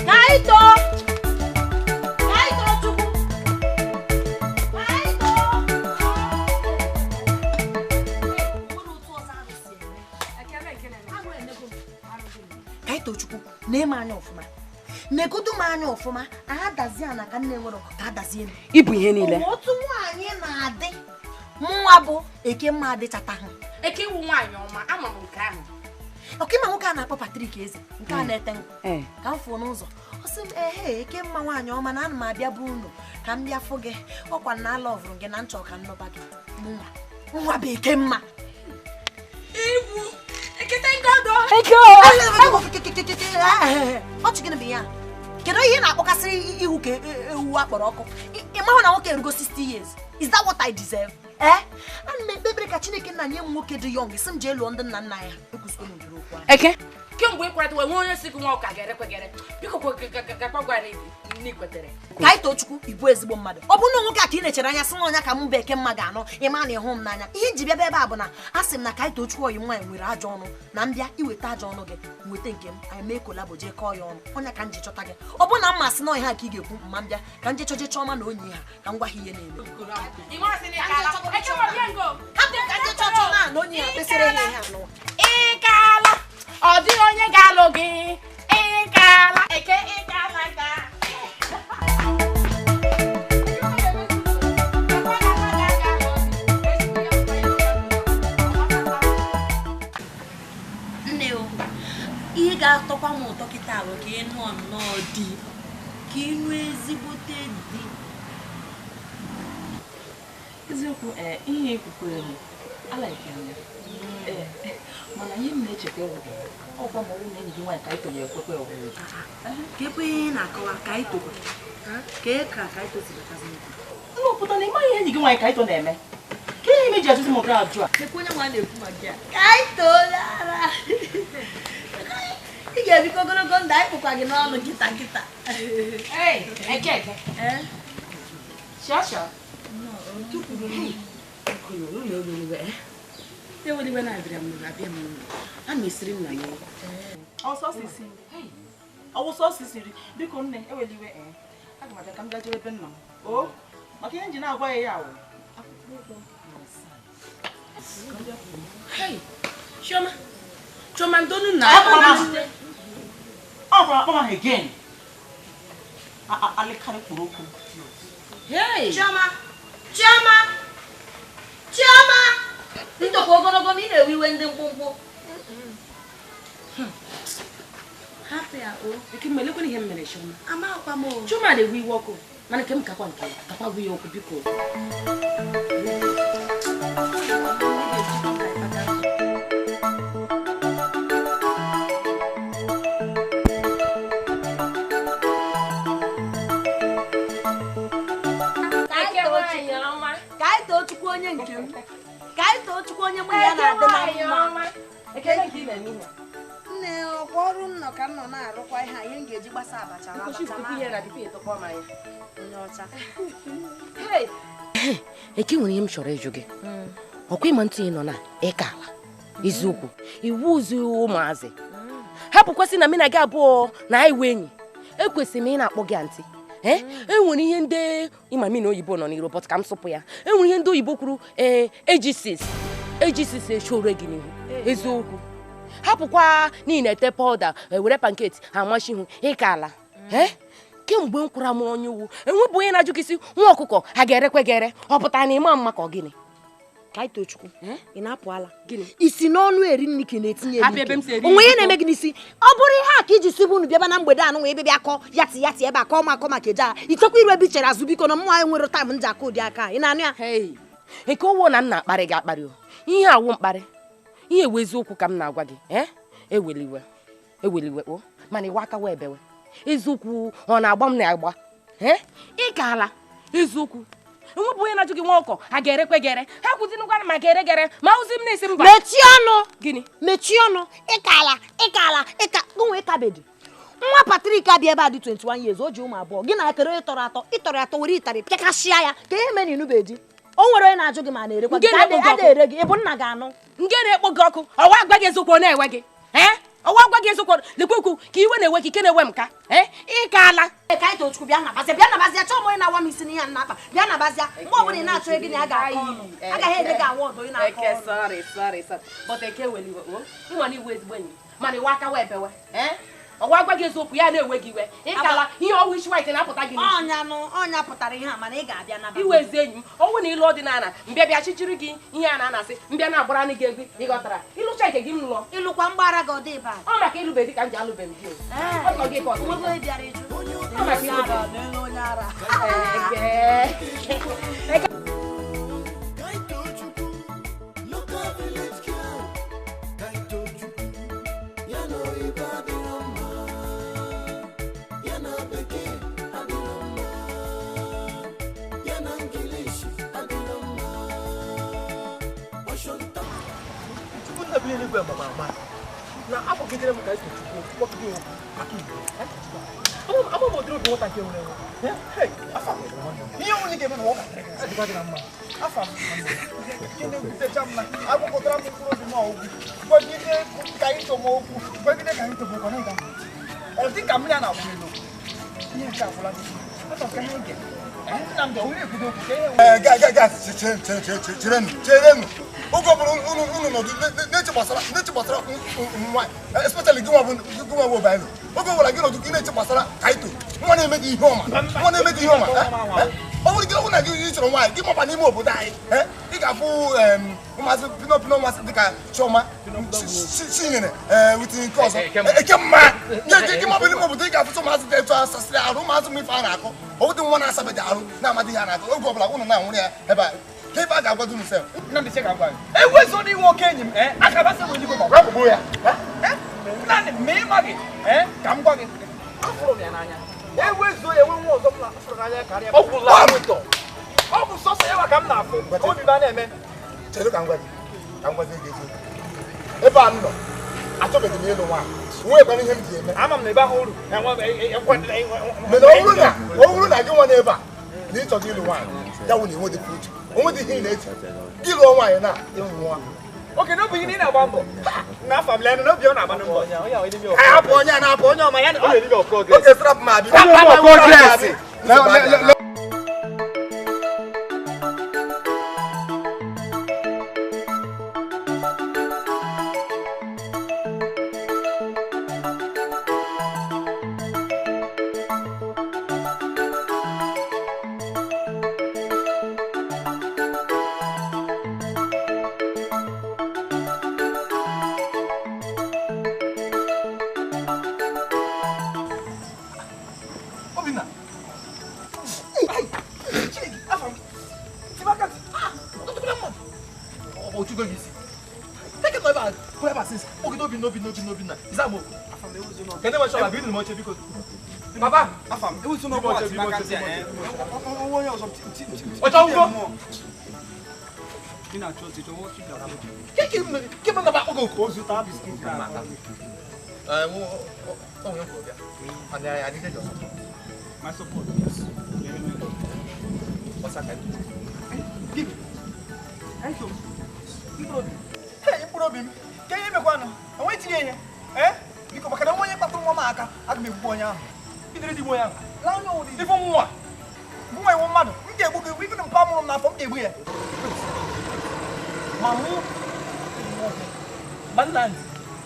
Kaito Chukwu! Kaito! Kaito Chukwu, na-eme anya ọfụma. Negodu m anya ọfụma, adazi ana ka nne nwere ka adazie m. Ịbụ ihe niile. Otu nwaanyị na-adị mụnwa bụ Ekemma adịchata ha. Eke iwu nwaanyị ọma, ama m nke ahụ. Ọkịma nwoke a na-akpọ Patrick Eze nke a na-ete nkwụ ka m fụọ n'ụzọ ọ sị m ehe Ekemma nwaanyị ọma na ana m abịa bụ unu ka m bịa fụ gị ọkwa na ala ọvụrụ gị na nchọ ka m nọba gị nwa bụ Ekemma ibu ekete ngodo ọchị gịnị bụ ya kedu ihe na-akpọkasị ihu ka ewu akpọrọ ọkụ ị mahụ na nwoke erugo 60 years is that what I deserve? Ana m ekpe ekpere ka Chineke nna nye m nwoke dị yọng sị m jee lụọ ndị nna nna ya Eke kemgbe ị kwarịta nwee onye si gị nwa ụka ga-erekwe gere biko gakwa gwara ibi n'ikwetere Kaito Chukwu ịbụ ezigbo mmadụ ọ bụrụ na nwoke a ka ị na-echere anya sị na ọnya ka m bụ Ekemma ga-anọ ịma na ịhụ m n'anya ihe nji bịa ebe a bụ na a sị m na Kaito Chukwu oyi nwaanyị nwere ajọ ọnụ na mbịa iweta ajọ ọnụ gị nweta nke m anyị mee kolabo jee kọọ ya ọnụ ọnya ka m ji chọta gị ọ bụrụ na m masị na ọhịa ka ị ga-ekwu mma mbịa ka m je chọje chọma na onyi ha ka m gwa ha ihe na-eme Ịkala ọ dịghị onye ga-alụ gị ịkala Eke ịkala ka nne o ihe ga-atọkwa m ụtọ kịta bụ ka ị nụọ nnọọ di ka ị nụ ezigbote di eziokwu ihe ekwukwere m alaike m mana ihe m na-echeta ọkwa ma ọ bụrụ na enyi gị nwaanyị ka anyị tonyere ekwekwe ọhụrụ ka ekwe ihe na-akọwa ka anyị tokwa ka ka anyị tozibatazi nna pụta na ịmaghị ihe enyi gị nwaanyị ka anyị to na-eme ka ihe ime ji ajụzi m ụdị ajụ a ekwe onye nwa na-ekwu maka ya ka anyị tolara ị ga-ebikọ ogologo ndụ anyị kpụkwa gị n'ọnụ kịta kịta Eke eke shasha eweliwe na-abịa m abịa m a na-esiri nna m ọwụsọ siri biko nne eweliwe aga m abịa ka m gaa jere ebe nna m o maka ihe nji na-agwa ya ya wụ akpụkpọ ụkwụ Chioma Chioma ndonu na ọ gwara akpọ m ahụ again alịkarị kpụrụ okwu Chioma Chioma Chioma ntọkwa ogologo ma ị na-ewe iwe ndị mkpụmkpụ Hapụ ya o. Ekemma, elekwana ihe m mere Chioma. Amakwa m o. Chioma na-ewe iwe ọkụ. Mana nke m kakwa nke kakwa gwa ya okwu biko. Ka anyị too Chukwu onye nke m. Ka anyị too Chukwu onye mụ ya na-adị na mma. Nne, ọkwa ọrụ m nọ ka m nọ na-arụkwa ihe a, ihe m ga-eji gbasa abacha na abacha na onye ọcha. Eke, nwere ihe m chọrọ ịjụ gị. Ọkwa ịma ntụ ị nọ na ịka ala eziokwu iwu ozu ụmụazị hapụkwasị na mụ na gị abụọ na anyị wee enyi, ekwesịrị m ị na-akpọ gị antị. Ee, enwere ihe ndị ịmami na oyibo nọ n'iro, but ka m sụpụ ya. Enwere ihe ndị oyibo kwuru, ee, AG6 AG6 echore gị n'ihu eziokwu. Hapụkwa n'ihi na-ete pawuda were panketi amachi ihu ịka ala. Ee, kemgbe m kwara m onye uwu enwebụ onye na-ajụ gị sị nwa ọkụkọ a ga-erekwe gị ere, ọ pụtara na ịma mma ka ọ gịnị? Ka anyị too Chukwu, ị na-apụ ala. Gịnị? Isi n'ọnụ eri nri ka ị na-etinye Hapụ ebe m si eri onwe ihe nri. na-eme gị n'isi. Ọ bụrụ ihe a ka iji si bụ unu bịaba na mgbede anụ wee bịa bịa kọ yati yati ebe a kọ ma akọ maka eje agha ichekwa iru ebe i chere azụ biko na mmụọ anyị nwere taịm m ji akụ ụdị aka ị na-anụ ya. Hey, Eke, owo na m na-akparị gị akparị o. Ihe awụ mkparị, ihe ewu eziokwu ka m na-agwa gị. Ee, eweliwe eweliwe o, mana iwe aka wee bewe eziokwu ọ na-agba m na-agba. Ee, ị kaala eziokwu. Enwebụ onye na-ajụ gị nwa ọkọ a ga-erekwe gị ere, ha kwụzinụgwara ma ga-ere gere ma ozi m na-esi mba. Mechie ọnụ. Gịnị? Mechie ọnụ. Ịkala ịkala ịka onwe ịkabedi. Nwa Patrik abịa ebe a dị 21 years, o ji ụmụ abụọ. Gị na ekere ịtọrọ atọ, ịtọrọ atọ were ịtarị pịakasịa ya ka ihe mere na ịnụbeghị di. O nwere onye na-ajụ gị ma a na-erekwa gị. Nke na-ekpo gị A ọkụ. na-ere gị, ị bụ nna gị anụ. Nke na-ekpo gị ọkụ, ọwa agwa gị eziokwu ọ na-ewe gị. Ee, ọwa agwa gị eziokwu lekwa okwu ka iwe na-ewe gị, ike na-ewe m ka. Ee, ịkaala. Ka anyị too Chukwu, bịa nabazịa, bịa nabazịa, chọọ m onye na-awa m isi n'ihe a na-akpa. Bịa nabazịa, mgbe ọbụla ị na-achọ ego na ya ga-akọ ọnụ. Agaghị enye gị awọdụ ị na-akọ Eke, ọnụ. sorry, sorry, sorry. But Eke weliwe o. Ịnwa na iwe ezigbo enyi. Mana iwe aka wee bewe. Ee? Ọwa agwa gị eziokwu ya na-ewe gị iwe. Ịkala ihe ọwụ isi white na-apụta gị n'isi. Ọnya nụ, ọnya pụtara ihe a, mana ị ga-abịa nabazịa. Iwe ezi enyi m, ọnwụ na ịlụ ọdịnala, mbịa bịa chichiri gị ihe a na-anasị, mbịa na-agbara gị egwu, ị ghọtara? Ịlụcha nke gị m lụọ. Ịlụkwa mgbara gị ọ dị ịba. Ọ maka ịlụbeghị ka m ji alụbeghị gị o. Ọ sọ gị ka ọ sị. Onwego onye bịara ịjụ. Ọ maka ịlụbeghị. N'elu onye ara. Eke. Kaitochukwu, local village girl. Kaitochukwu, ya na oyibo adịrọ mma, ya na bekee adịrọ mma, ya na English adịrọ mma. Ọshọnta. Chukwu nna bi n'eluigwe ma ama na akpọgidere m ka esi Chukwu kpọgide okwu maka igwe. Ama m ụdịrị obi nwata nke nwere enwe. Hey, afa m. Ihe ọnwụ ga-eme na ọ ga-adịkwa gị na mma. Afa m. Ihe na-ewutecha m na agwakọtara m mkpụrụ obi m ọgwụ gwagide ka anyị tọm okwu, gwagide ka anyị tọm okwu, ọ naghị aga. Ọ dị ka mmiri a na-agbụ elu. Ihe nke agwụla gị. Afọ ka ihe ge. Nnamdị, ọ nwere ekwudo okwu ka ihe Ee, ga ga ga chere chere chere cherenụ cherenụ. Oge ọbụla unu unu nọdụ na-eche gbasara nwa, especially gị nwa bụ Obaịlụ, oge ọbụla gị nọdụ gị na-eche gbasara Kaito, nwa na-eme gị ihe ọma, nwa na-eme gị ihe ọma. Ọ bụrụ gị ọ bụrụ na gị chọrọ nwaanyị gị maba n'ime obodo anyị, ị ga-afụ ụmụazị pino pino, ụmụazị dịka Chioma, Chinyere, wit nke ọzọ, Ekemma. Gị maba n'ime obodo, ị ga-afụcha ụmụazị dị etu asasịrị arụ, ụmụazị m ife a na-akọ ọ dị nwa na-asabeghị arụ, na-amadị ihe a na-akọ. Oge ọbụla ụnụ na-anwụrụ ya ebe a ka ebe a ga-agwado unu sef. Nnamdị, che ka m gwa gị. Ewezo n'iwe oke enyi m, aka basị m eluigwe ma ọ gwagbuo ya. Nnamdị, ma ị maghị, ka m gwa gị. Afụrụ m ya n'anya. Ewezo ya enwe nwa ọzọ m na-afụrụ n'anya karịa. Ọ gwụla ụtọ. Ọ bụ sọsọ ya nwa ka m na-afụ. Obi m a na-eme. Chere ka m gwa gị, ka m gwazie gị eziokwu. Ebe a m nọ, achọbeghị m ịlụ nwaanyị, nwekwana ihe m ji eme. Ama m na ebe ahụ uru. Mana ọ bụrụ na gị nwa n'ebe a na ịchọghị ịlụ nwaanyị, ya wụ na enwedị future, onwedị ihe ị na-eche, gị lụọ nwaanyị na ịnwụọ. Oke n'obi gị na ị na-agba mbọ. Na afọ m leenụ n'obi ọ na-agba mbọ. Ka hapụ onye a na-apụ onye ọma ya na. Oke strap ma abi. Progress. Le- Kweba since ogido obi no obi na. Izamo. Kede we shola bi ni mo che biko. Baba, afam. Ewu no ko ati maka ti eh. Owo yan so ti. Ojo ugo. Ina cho ti wo ti da. Keke ke ma na ba ogo ko zuta biscuit na. Eh mo o yan ko bia. And I needed your support. My support, yes. What's that? Give. Thank you. Hey, mkpụrụ ka ihe mekwanụ enwe tinye ihe eh biko maka na onye kpatụrụ nwa m aka aga m egbukwa onye ahụ idere dị onye ahụ laa onye ụdị ifu nwa mụ nwa iwu mmadụ m ga-egbu gị even mpa mụrụ m n'afọ m ga-egbu ya ma mụ ma Nnamdi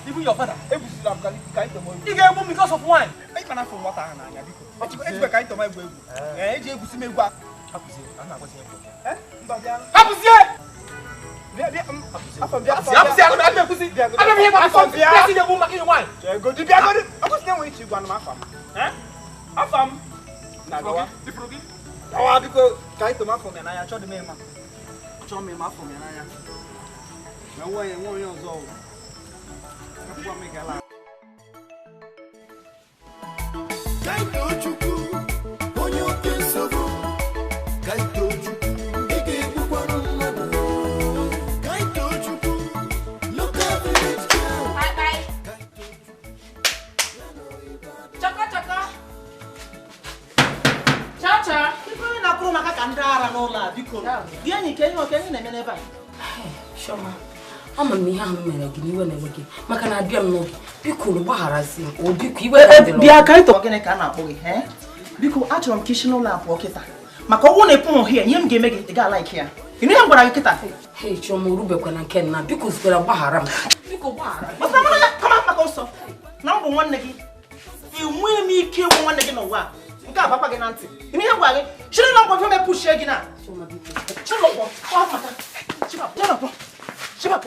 even your father egbusila m ka ito m ị ga-egbu m because of wine ịkpa na afọ nwata ahụ n'anya biko ejikwa ka ito m egwu egwu ee eji egwusi m egwu a hapụzie a na-agwazi egwu eh mba bịa hapụzie Chioma, ama m ihe ahụ mere gị n'iwe na-ewe gị maka na abịa m n'oge biko gbagharazi m o biko iwe bịa ka ịtọ gịnị ka a na-akpọ gị biko achọrọ m ka isi n'ụlọ a pụọ kịta maka ọ bụrụ na ị pụghị ya ihe m ga-eme gị ị ga-alaiki ya ị nụ ihe m gwara gị kịta hei Chioma orubekwana nke nna biko zikwara gbaghara m biko gbaghara kama maka ọsọ na m bụ nwanne gị enweghị m ike ịnwụ nwanne gị n'ụwa nke a bakwa gị na ntị ị nụ ihe m gwara gị chiri na ngwa mfe pushie gị na Chioma,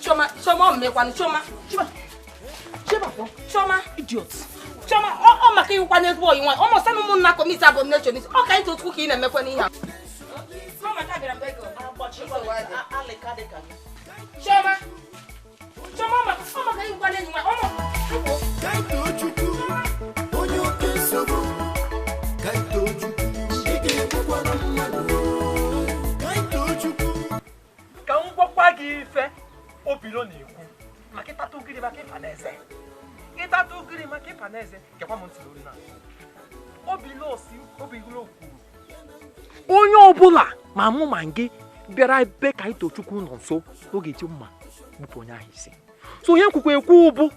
Chioma, Chioma, Chioma, idiot. Chioma, ọ maka ịwụkwa n'ezigbo oyi nwaanyị ọmụ sanu ụmụnna commit abomination ọ ka ịtụ chukwu ka ị na-emekwa n'ihe a. Chioma, Chioma, ọ maka ịwụkwa n'enyi nwaanyị ọmụ. Onye oke nsogbu ka m gwakwa gị ife Obilo na-ekwu maka ịtata ugiri maka ịpa n'eze ịtata ugiri maka ịpa n'eze gekwa m ntị n'olu na Obilo si Obilo kwuru onye ọbụla ma mụ ma gị bịara ebe ka Itochukwu nọ nso n'oge eji mma gbupụ onye ahụ isi so onye nkwukwa ekwu bụ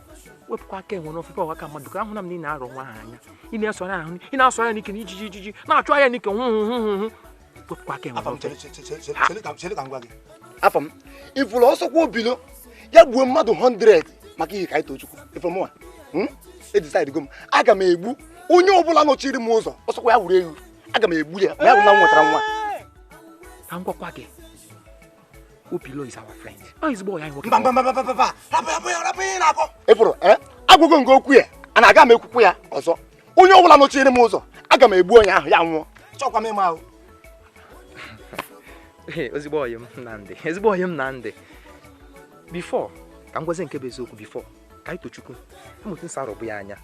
wepụkwa aka enwe n'ofe ọka mmadụ ka ahụ na m na ị na-arọ nwa ahụ anya ị na-eso anya ahụ ị na-asọ anya n'ike na ijiji ijiji na-achụ anya n'ike hụ hụ hụ hụ wepụkwa aka enwe n'ofe. Afọ m ifuru ọsọkwa Obilo ya gbuo mmadụ 100 maka ihe ka Itochukwu ifuru mụnwa edecidigo m aga m egbu onye ọbụla nọchiri m ụzọ ọsọkwa ya wuru ewu aga m egbu ya ma ya bụ na m nwetara nwa ka m gwakwa gị Obilo is our friend. Ọ ezigbo ya nwoke. Mba mba mba mba rapụ ya rapụ ihe na-akọ ifuru agwụgo nke okwu ya a na-aga m ekwukwu ya ọzọ onye ọbụla nọchiri m ụzọ aga m egbu onye ahụ ya nwụọ chọkwa m ịma ahụ. Ezigbo ọyị m Nnamdi ezigbo ọyị m Nnamdi before ka m gwazie nke bụ eziokwu before ka Itochukwu amụtụ nsọ arọbụ ya anya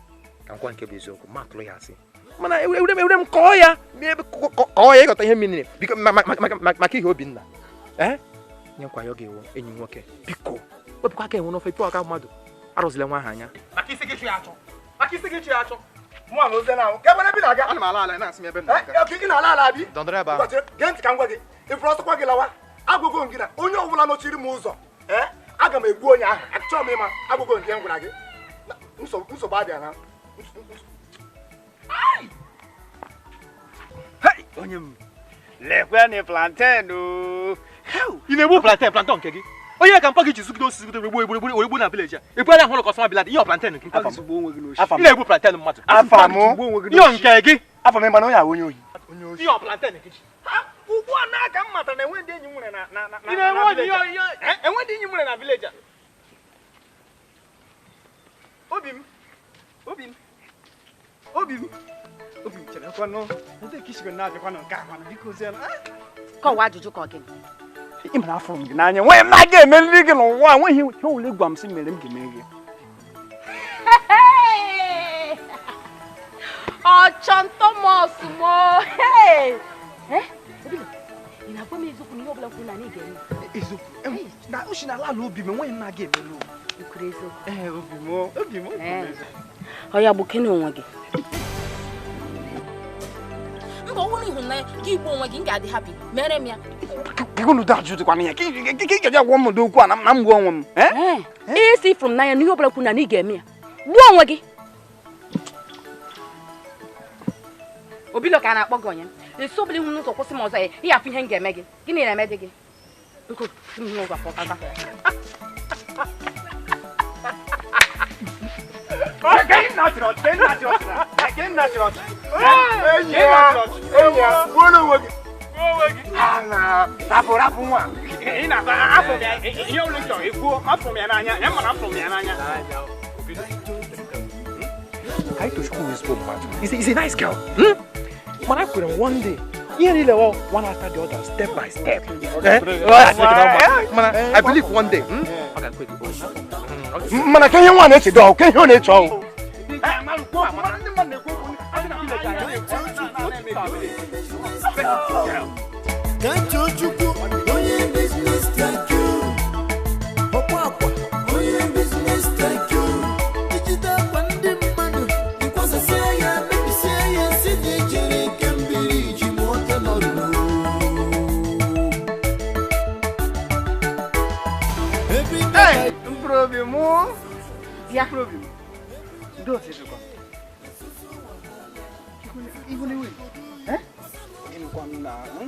ka m gwa nke bụ eziokwu ma atụrụ ya asị mana ewere m kọọ ya kọọ ya ịghọta ihe mmiri biko maka ihe Obinna ee nye nkwa ya ọ ga-ewu enyi m nwoke biko wepụkwa aka enwe n'ofe pụọ aka mmadụ arụzila nwa ahụ anya maka isi gị chụ ya achọ maka isi gị chụ ya achọ mụ na ozi na ahụ ka ebe na-aga ana m ala ala na-asị m ebe m na-aga oke gị na-ala ala abi dọndọrọ ebe ahụ gee ntị ka m gwa gị ifuru ọsọkwa gị lawa agwụgo gị na onye ọbụla nọchiri m ụzọ ee aga m egbu onye ahụ achọghị m ịma agwụgo nke m gwara gị nsogbu adịghị na onye m lekwe na plantain o ị na-egbu plantain plantain nke gị onye ka mpa gị ji zugide osisi zugide wegbuo egburu wegbuo na village a ebuela ahụ ụlọ kọsọma bilad ihe ọ plantain gị ị na-egbu plantain mmadụ ihe nke gị afọ m ịma na onye ahụ onye ohi ihe ọ plantain gị ugbu a na-aka m matara na enwe ndị enyi m nwere na enwe ndị enyi m nwere na village a obi m obi m obi m obi m chere kwanụ ndị ka isigo na-abịakwanụ nke akwanụ biko oziela kọwa ajụjụ ka ọ gịnị Ị mara afụrụ m gị n'anya. Nwe m na-aga emeriri gị n'ụwa. Nweghị ihe ole gwa m sị mere m ga-emeri gị. Ọchọn Thomas mo. Ị na-agwa m eziokwu na ihe ọbụla kwuru na anyị ga-eme? Eziokwu. Na ushi na ala obi m enweghị m na-aga emelu. I kwuru eziokwu? Ee, obi m. Obi m. Ọ ya bụ kene onwe gị. Mba, ọ bụrụ ịhụnanya gị igbu onwe gị, m ga-adị happy. Mere m ya. Gịnụ da ajụ dịkwana ya. Ka ị ga-eji agwa m ụdị okwu a na m gbuo onwe m. Isi from n'anya na ihe ọbụla kwuru na anyị ga-eme ya. Gbuo onwe gị. Obilo ka a na-akpọ gị onye. Esi ọbụla ihu n'ụzọ kwụsị m ọzọ ya, ị afụ ihe m ga-eme gị. Gịnị na-eme dị gị? Biko, si m n'ụzọ pụọ ka gafere. He's a nice girl. But I couldn't one day. You really one after the other, step by step. I believe one day. Man, I can't hear one. Dog. Can't hear it. Yeah.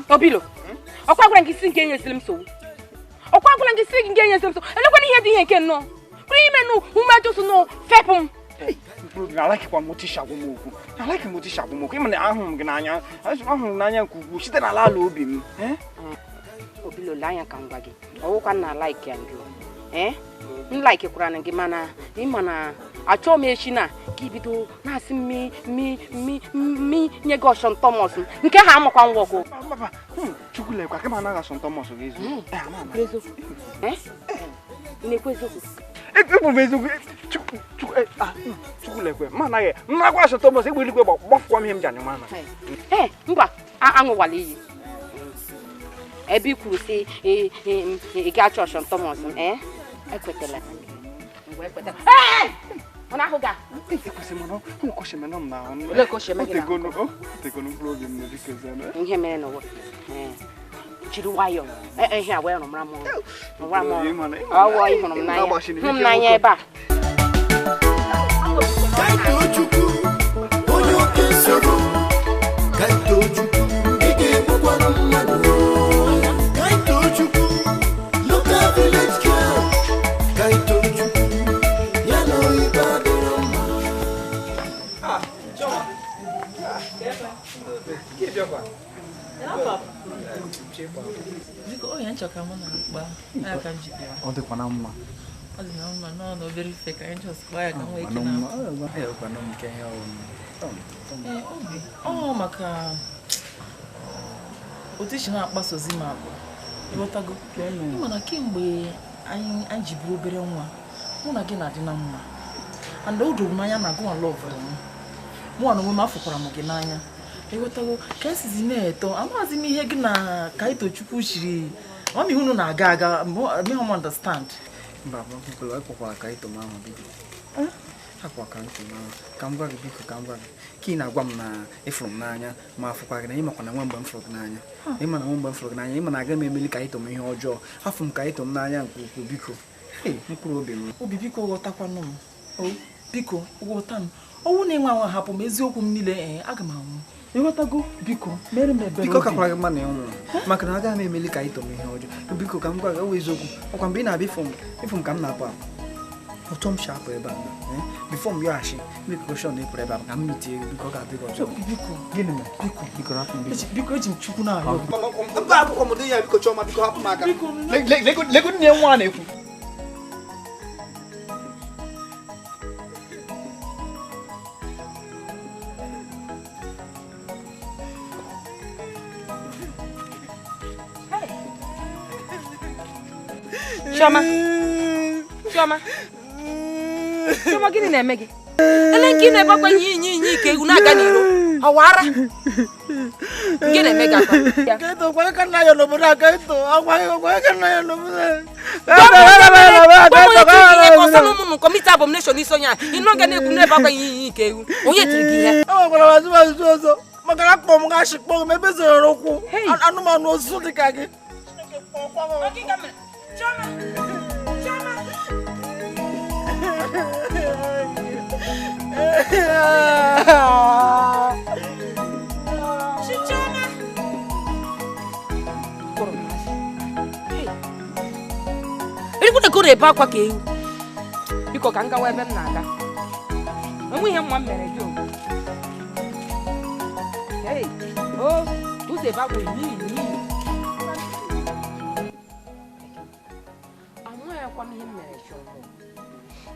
Obilo, ọkwa gwara gị si nke enyesịrị m nsogbu. Ọkwa gwara gị si nke enyesịrị m nsogbu. Elekwana ihe dị ihe nke nnọọ. Kwuru ime nụ ume nụ fepụ m. Alakịkwa m otu agwa m okwu. Alakị m otu agwa m okwu. Ịma na ahụrụ m gị n'anya. Ahụrụ m n'anya nke ukwuu site n'ala ala obi m. Obilo, lee anya ka m gwa gị. Ọwụkwa na like ya gị. M like kwara na gị mana ịma na achọọ m echi na ka ibido na-asị mmi mmi mmi mmi nye gị Ọchọn Thomas nke ha amakwa ngwa ọkụ. Chukwu lekwa ka m anaghị Ọchọn Thomas gị ezu. Ị na-ekwu eziokwu? Ekwu m eziokwu. Chukwu lekwe m anaghị m na-agwa Ọchọn Thomas egbe eluigwe gbafụkwa m ihe m ji anyụ mana. Ee, mba, aṅụwala iyi. Ebe i kwuru sị ị ga-achọ Ọchọn Thomas ekwetala. Mgbe ekwetala. Ọ na-ahụ ga? Ihe mere n'ụwa. Jiri nwayọọ. Ihe a wee rụmara m ọrụ. Rụmara m ọrụ. Ọwụ ịhụrụ m n'anya. Hụ m n'anya ebe a. Onye oke nsogbu. Kaitochukwu, ị ga-egbukwanụ mmadụ. Kaitochukwu, local village girl. Kaitochukwu, ya na oyibo adịrọ mma. Ah, Chioma. Biko, onye nchọ ka mụ na mkpa ya ka m ji bịa. Ọ dịkwa na mma. Ọ dị na mma nọ n'obere ife ka anyị just kpaa ya ka m nwee ike na. Ee, obi, ọ maka otu isi na-akpasozi m agwa. Ịghọtago? Ịma na kemgbe anyị ji bụrụ obere nwa, mụ na gị na-adị na mma. And o doro m anya na gụnwa lọvụrụ m. Mụ na onwe m afụkwara m gị n'anya. Ịghọtago? Ka esizi na-eto, amaghịzi m ihe gị na Kaitochukwu chiri. Mami unu na-aga aga, me hom understand. Mba, biko, ekwekwara Kaito m ahụ biko. Akwa ka ntị m ahụ. Ka m gwa gị biko, ka m gwa gị. Ka ị na-agwa m na ịfụrụ m n'anya, ma afụkwa gị na ịmakwa na nwa mgbe m fụrụ gị n'anya. Ịma na nwa mgbe m fụrụ gị n'anya, ịma na agaghị m emeli Kaito m ihe ọjọọ. Afụ m Kaito m n'anya nke ukwuu biko. Ee, mkpụrụ obi m. Obi biko ghọtakwanụ m. Biko ghọta m. Ọnwụ na-enwe anwa hapụ m eziokwu m niile, aga m anwụ. Ịghọtago? Biko, mere m ebere. Biko kakwara gị mma na ịnwụ. Maka na agaghị m emeli Kaito m ihe ọjọọ. Biko ka m gwa gị, ọ bụ eziokwu. Ọkwa mgbe ị na-abịa ịfụ m ka m na-apụ apụ. Ụtọ m si apụ ebe a bifo m yọghachi biko shọn ịpụrụ ebe a ka m mitie biko ọ ga-adị gị ọjọọ. Biko, gịnị mere? Biko, biko rapụ m biko. Biko eji m Chukwu na-arịọ. Mba, akwụkwọ m dị ya biko Chioma biko hapụ m aka. Lego nne nwa na-ekwu. Chioma. Chioma. Chioma, gịnị na-eme gị? Ele nke ị na-ebekwa nyi nyi nyi ka egwu na-aga n'iro. Ọwara. Gịnị na-eme gị akwa? Kaito, kwa ka nna ya n'obodo a, Kaito. Akwa ka nna ya n'obodo a. Commit abomination n'isi onye a. Ị nọ ga na-ekwu na-ebe akwa nyi nyi ka ewu. Onye tiri gị ihe? Enwekwara m azụmazụ ọzọ. Maka na akpọ m gashi kpọọ m ebe zoro ụkwụ. Anụmanụ ozu dị ka gị. Chioma! Chioma! Chioma! Erikwu na-ebe akwa ka ewu. Biko ka m gawa ebe m na-aga. Enwe ihe mma m mere gị o. Hey, oh, ụzọ ebe akwa n'ihi n'ihi.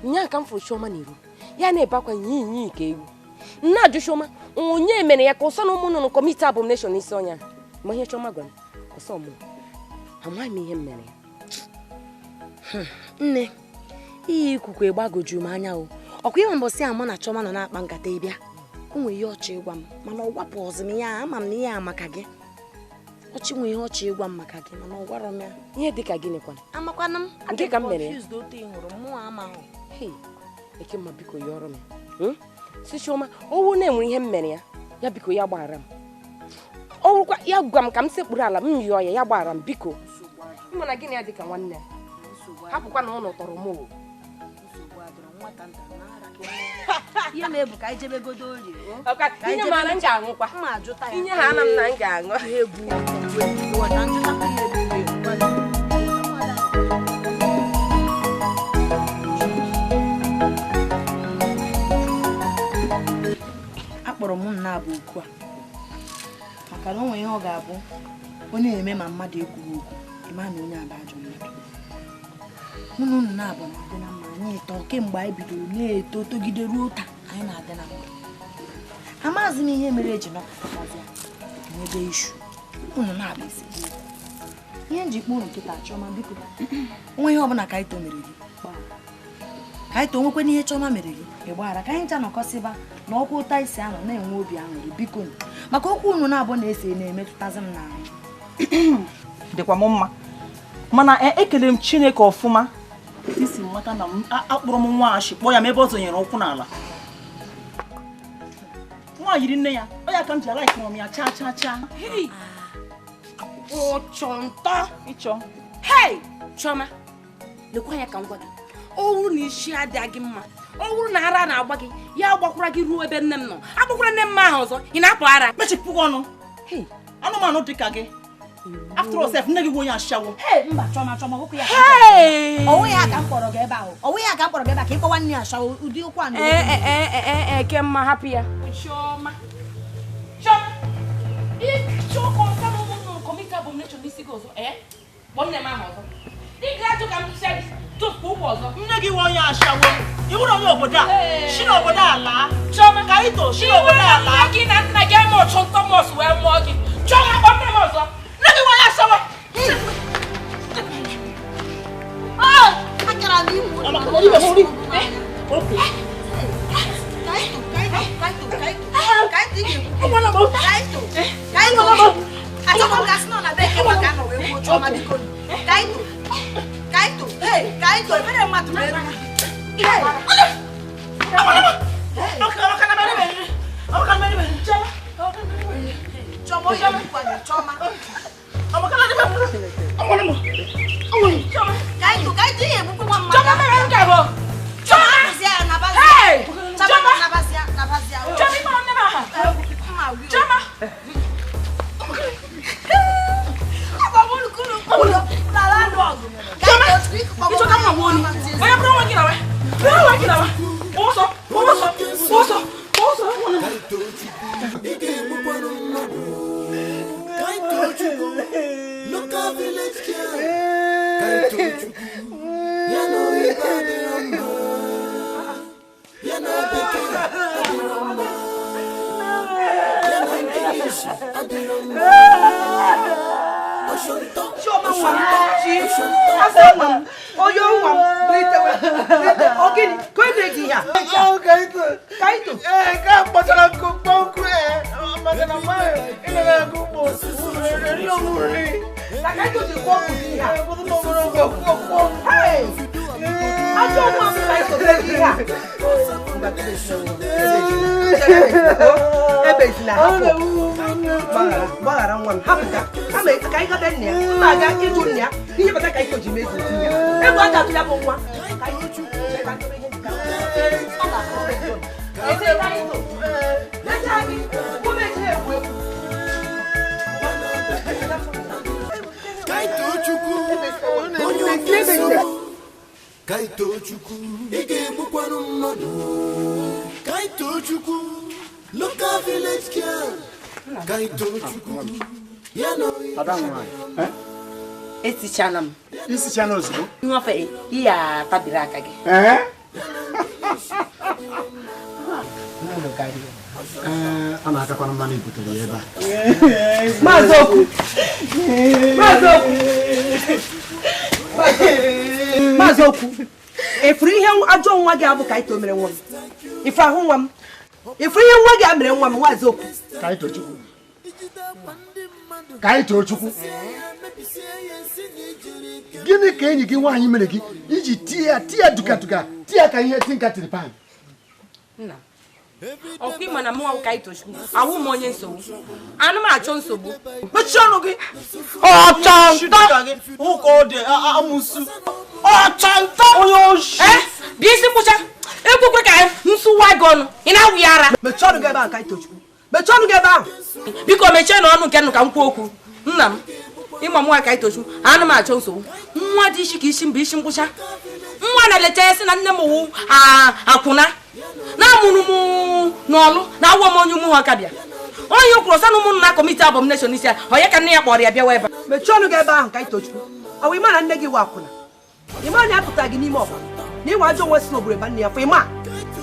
Nya ka m fụrụ Chioma n'iru ya na-ebe akwa nyi nyi ka ewu. Nna ajụ Chioma onye mere ya ka ọsọ na ụmụ nnụnụ commit abomination n'isi ọnya. Ma ihe Chioma gwara m ọsọ mụ amaghị m ihe m mere ya. Nne, iyi ikwukwe gbagoju m anya o. Ọkwa ịma mbọsị a mụ na Chioma nọ na-akpa nkata ịbịa. O nwere ihe ọchị ịgwa m mana ọ gwapụ ọzọ m ya ama m na ihe a maka gị. Ọchị nwe ihe ọchị ịgwa m maka gị mana ọ gwarọ m ya. Ihe dị ka gịnị kwana? Amakwana m. Nke ka m mere ya. Confused otu ị hụrụ mụ amahụ. Hey, Ekemma biko yọrọ m. Si Chioma, owu na-enwe ihe m mere ya, ya biko ya gbaghara m. Ọwụkwa ya gwa m ka m sekpuru ala m yọọ ya, ya gbaghara m biko. Ịma na gịnị ya dị ka nwanne ya. Hapụkwa na ụlọ tọrọ m o. Ihe na-ebu ka anyị jebegodo orie. Inye m ana m ga-aṅụkwa. Inye ha ana m na m ga-aṅụ. Akpọrọ m nna abụ okwu a maka na o nwere ihe ọ ga-abụ onye na-eme ma mmadụ ekwughị okwu ịma na onye abụ ajọ mmadụ. Mụ na unu na-abụ na-adị na mma anyị ịtọ kemgbe anyị bidoro na-eto togide ruo taa anyị na-adị na mma. Amaghịzi m ihe mere eji nọkọtakwazịa nwebe ishu unu na-abụ ezigbo okwu. Ihe njikpa unu kịta Chioma biko onwe ihe ọbụla Kaito mere gị Kaito nwekwe ihe Chioma mere gị ị gbaghara ka anyị ncha nọkọsịba na ọkwa ụta isi anọ na-enwe obi aṅụrị biko maka okwu unu na-abụ na-ese na-emetụtazi m n'ahụ. Dịkwa m mma mana ekele m Chineke ọfụma isi mata na akpụrụ m nwa achị kpọọ ya ma ebe ọ zọnyere ụkwụ n'ala. Nwa yiri nne ya, ọ ya ka m ji ala ikpọrọ m ya chaa chaa chaa. Ụchọntọ ịchọ. Hey! Chioma, lekwa ya ka m gwa gị. Ọ bụrụ na isi adịghị gị mma, ọ bụrụ na ara na-agba gị, ya agbakwara gị ruo ebe nne m nọ. Agbakwara nne m ahụ ọzọ, ị na-apụ ara. Mechipụ gị ọnụ. Anụmanụ dị ka gị. After all, self, nne gị onye ashawo. Mba, Chioma, Chioma, nwoke ya. Ọwụ ya ka m kpọrọ gị ebe ahụ. Ọwụ ya ka m kpọrọ gị ebe a ka ị kpọwa nne ashawo ụdị okwu a na. Ee, Ekemma, hapụ ya. Chioma. Chioma. Ịchọ ka ọsọ na ụmụ nnụnụ commit abomination n'isi gị ọzọ, kpọọ nne m ahụ ọzọ. Ị ga-ajụ ka m chịa gị tụpụ ụkwụ ọzọ. Nne gị nwe onye ashawo. Ị wụrụ onye obodo a. Si n'obodo a laa. Chioma. Kaito, si n'obodo a laa. Nne gị na nna gị eme ọchụ Thomas wee mụọ gị. Chioma, kpọọ nne m ọzọ. Nne gị nwe onye ashawo. Akara m iwu. Kaito, Kaito, Kaito, ka sị nọ na be Ekemma ka anọ wee gbuo Chioma biko. Kaito, Kaito, hey, Kaito, ebere mmadụ mere. Hey! Chioma, onye egbukwana Chioma. Kaito, Kaito, ihe egbukwa nwa mmadụ. Chioma mere nke bụ. Chioma, hapụzịa ya, nabazịa. Chioma, nabazịa, nabazịa. Chioma, ịkpọrọ nne m aha. Chioma. Ogini, ka ebe dị ya? Kaito. Ee, ka kpọchara nkụ kpọnkụ ee, maka na mgbe ị nọ na-agụ ugbo, eri ọmụ nri. Na Kaito ji kwọ ọgwụ dị ya. Hey! Ajọ nwa m Kaito dị ya. Ebezina, hapụ. Gbaghara nwa m, hapụ ka. Kama ka anyị gaba nna ya, mma aga ịjụ nna ya, ihe kpata Kaito ji mezu di ya. Egwu a ga-atụ ya bụ nwa. Kaitochukwu, ị ga-egbukwanụ mmadụ. Kaitochukwu, local village girl. Kaitochukwu, ya na Esichana m. Isichana ozugbo? Nwafe, ihe a tabiri aka gị. Ee, a na-akakwana mmanụ ibutere ya ebe a. Maazị Okwu! Maazị Okwu! Maazị Okwu, ifuru ihe ajọ nwa gị abụ Kaito mere nwa m. Ifuru ahụ nwa m. Ifuru ihe nwa gị a mere nwa m, Maazị Okwu. Kaitochukwu. Kaitochukwu. Gịnị ka enyi gị nwaanyị mere gị iji tie duka duka tie ka ihe tinka tiri pan? Nna, ọkwa ịma na mụnwa Kaitochukwu awụ m onye nsogbu. Anụ m achọ nsogbu. Mechie ọnụ gị. Ọchọntọ. Ụka ọ dị amụsụ. Ọchọntọ. Onye oshi. Bịa isi mkpụcha. Ekwekwe ka nsụwa gị ọnụ. Ị na-awụ ya ara. Mechie ọnụ gị ebe ahụ, Kaitochukwu. Mechie ọnụ gị ebe ahụ. Biko mechie na ọnụ nke nụ ka m kwuo okwu. Nna m, ịma mụnwa Kaitochukwu anụ m achọ nsogbu. Nwa dị isi ka isi mbụ isi mkpụcha. Nwa na-elecha ya sị na nne m wụ akwụna. Na amụrụ m n'ọlụ na awọ m onye ụmụ ha ka bịa. Onye kwuru sọ na ụmụnna kọmiti abomination isi ya, onye ka nne ya kpọrọ ya bịawa ebe a. Mechie ọnụ gị ebe ahụ, Kaitochukwu. Ọ ịma na nne gị wụ akwụna? Ịma na ya pụtara gị n'ime ọkwa? Na ịnwe ajọ nwa si n'obodo ebe nne ya fụ ịma?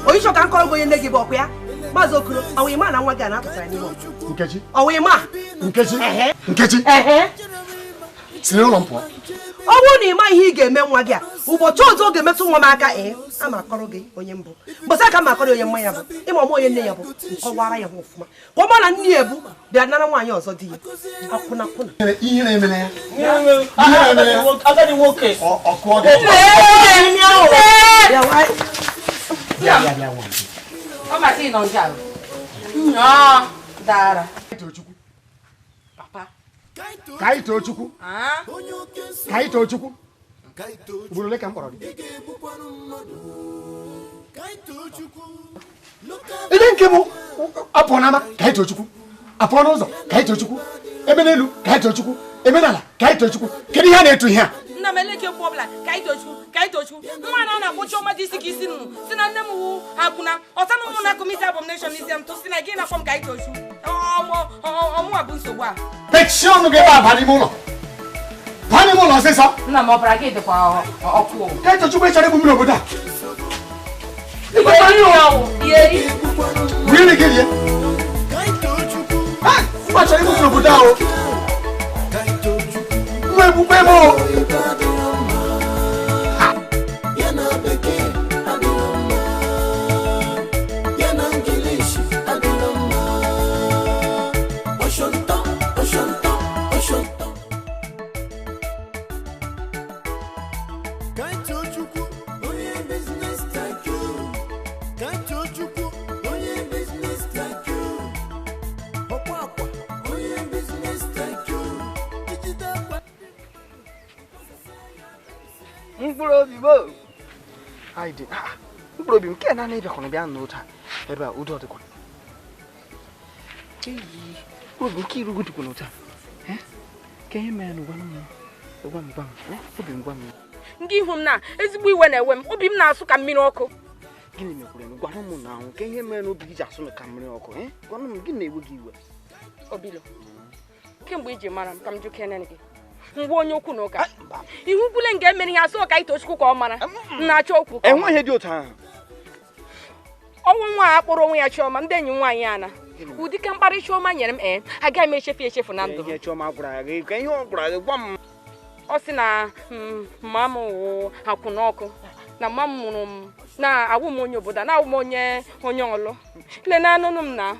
Onye chọ ka m kọrọ gị onye nne gị bụ ọkwa ya? Maazị Okoro, ọ ịma na nwa gị a na-apụtara n'ime ọkwa? Nkechi. Ọ ịma? Nkechi. Nkechi. Si n'ụlọ m pụọ. Ọ bụrụ na ị ma ihe ị ga-eme nwa gị a, ụbọchị ọzọ ọ ga-emetụ nwa m aka, ee, a ma akọrọ gị onye mbụ. Mbọsị aka ma akọrọ onye mmanya bụ, ịma ọma onye nne ya bụ, nkọwara ya ọfụma. Ka ọ ma na nne ya ebu bịa nara nwaanyị ọzọ di ya. Akwụna akwụna. Ihe na-emere ya. Agadi nwoke. Ọkụọ gị. Ọ masị ị nọ nke a. Nnọọ dara. Papa. Kaitochukwu. Kaitochukwu. Ugboro ole ka m kpọrọ gị? Ihe nke bụ apụọ n'ama Kaitochukwu, apụọ n'ụzọ Kaitochukwu, ebe n'elu Kaitochukwu, ebe n'ala Kaitochukwu. Kedu ihe a na-etu ihe a? Nna m eleke mgbe ọbụla Kaitochukwu, Kaitochukwu. Nwa na na-akpọ Chioma dị isi ka isi nnụnụ si na nne m wụ akwụna. Ọta na ụmụ na kọmiti abomination isi m tụ si na gị na-akpọ m Kaitochukwu. Ọmụwa bụ nsogbu a. Mechie ọnụ gị ebe a, baa n'ime ụlọ. Baa n'ime ụlọ ọsịsọ. Nna m ọbara gị dịkwa ọkụ. Kaitochukwu, ị chọrọ igbu m n'obodo a? Really gị rie? Nwa chọrọ igbu m n'obodo a o. Nwa egbukpe m o. Mkpụrụ obi m mkpụrụ obi m nke naanị ịbịakwana bịa n'otu a ebe a udo dịkwa. Mkpụrụ obi nke irugo dịkwa n'otu a. Ka ihe mere gwa m gwa m gwa m obi m gwa m. Ndị ihu m na ezigbo iwe na-ewe m, obi m na-asụ ka mmiri ọkụ. Gịnị mekwere m? Gwa m na ahụ ka ihe mere na obi gị ji asụ ka mmiri ọkụ. Gwa m gịnị na-ewe gị iwe? Obilo, kemgbe iji mara m ka m jụkene gị ngwa onye okwu na ụka ihu kwule nga emere ihe asụ Kaitochukwu ka ọ mara na-achọ okwu. Enweghị ihe dị otu ahụ. Ọnwụ nwa a kpọrọ onwe ya Chioma, ndị enyi nwaanyị ana ụdị ka mkparị Chioma nyere m, ee, agaghị m echefu echefu na ndụ. Ihe Chioma gwara gị, ka ihe ọ gwara gị gwa m. Ọ sị na mma m wụ akwụna ọkụ. Na mma m mụrụ m na awụ m onye obodo na awụ m onye onye ọlụ. Le na anụnụ m na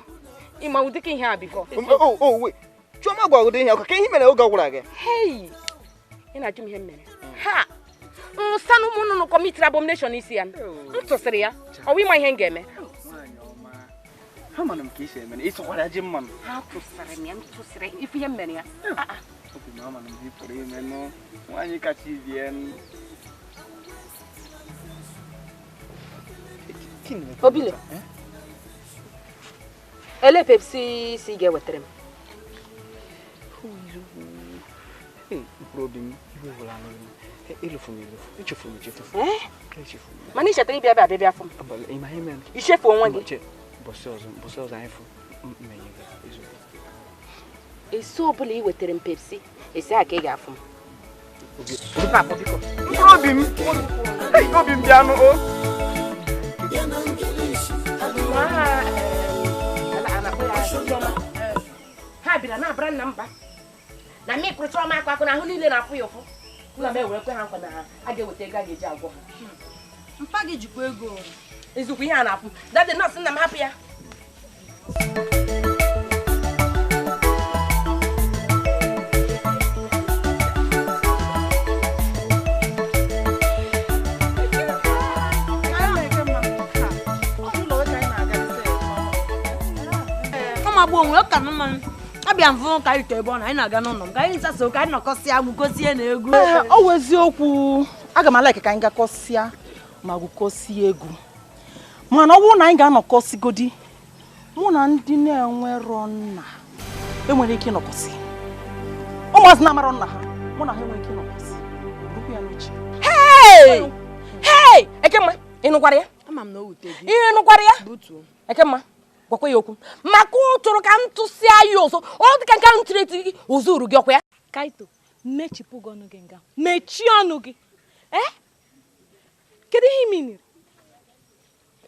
ịma ụdịka ihe a bifo. Oh wait. Chioma gwara ụdị ihe ka ihe mere oge ọ gwara gị. Hey! Ị na-ajụ m ihe m mere. Ha! Nsa na ụmụ nnụnụ kọmitiri abomination isi ya. M tụsịrị ya. Ọ wụ ịma ihe m ga-eme. Ha mana m ka isi eme na ịsọkwara ji mmanụ. Ha tụsịrị m ya, m tụsịrị ife ihe m mere ya. Obi m ama na m pụrụ ime nụ. Nwaanyị kacha ibie nụ. Obile. Ele Pepsi si ga-ewetara m. Mkpụrụ obi m iwe gwụla anụ m. Elufu m elufu. Echefuru m echefu. Echefu m. Mana ị chetara ịbịa bịa bịa afọ m. Ịma ihe mere. Ichefu onwe gị. Mbọsị ọzọ anyị fụ mmenye gị eziokwu. Esi ọbụla ị wetara m Pepsi, esi a ka ị ga-afụ m. Mkpụrụ obi m. Obi m bịa nụ o. Ha bịara na-abara nna mba na mmiri kụrụcha ọma akụ akụ na ahụ niile na-afụ ya ụfụ. Nna m ewere kwe ha nkwa na ha a ga-eweta ego a ga-eji agwọ ha. Mpa gị jikwa ego. Ezikwa ihe a na-afụ. Dadị nọọsụ nna m hapụ ya. Abịa mfụ ka anyị tọọ ebe ọ na anyị na-aga n'ụlọ m ka anyị nsaso ka anyị nọkọsịa gwukọsie na egwu. Ọ wụ eziokwu, aga m alaiki ka anyị gakọsịa ma gwukọsie egwu. Mana ọ bụrụ na anyị ga-anọkọsigodi, mụ na ndị na-enwerọ nna enwere ike ịnọkọsị. Ụmụazị na-amarọ nna ha, mụ na ha enwere ike ịnọkọsị. Bụrụkwa ya n'uche. Hey! Hey! Ekemma, ị nụkwara ya? Ama m na o wute gị. Ị nụkwara ya? Butuo. Ekemma, gwakwa ya okwu. Maka ọ chọrọ ka m tụsịa ya ọzọ, ọ dị ka nke ahụ tiri eti gị, o zuru gị ọkwa ya. Kaito, mechipụ gị ọnụ gị nga. Mechie ọnụ gị. Eh? Kedu ihe ị miniri?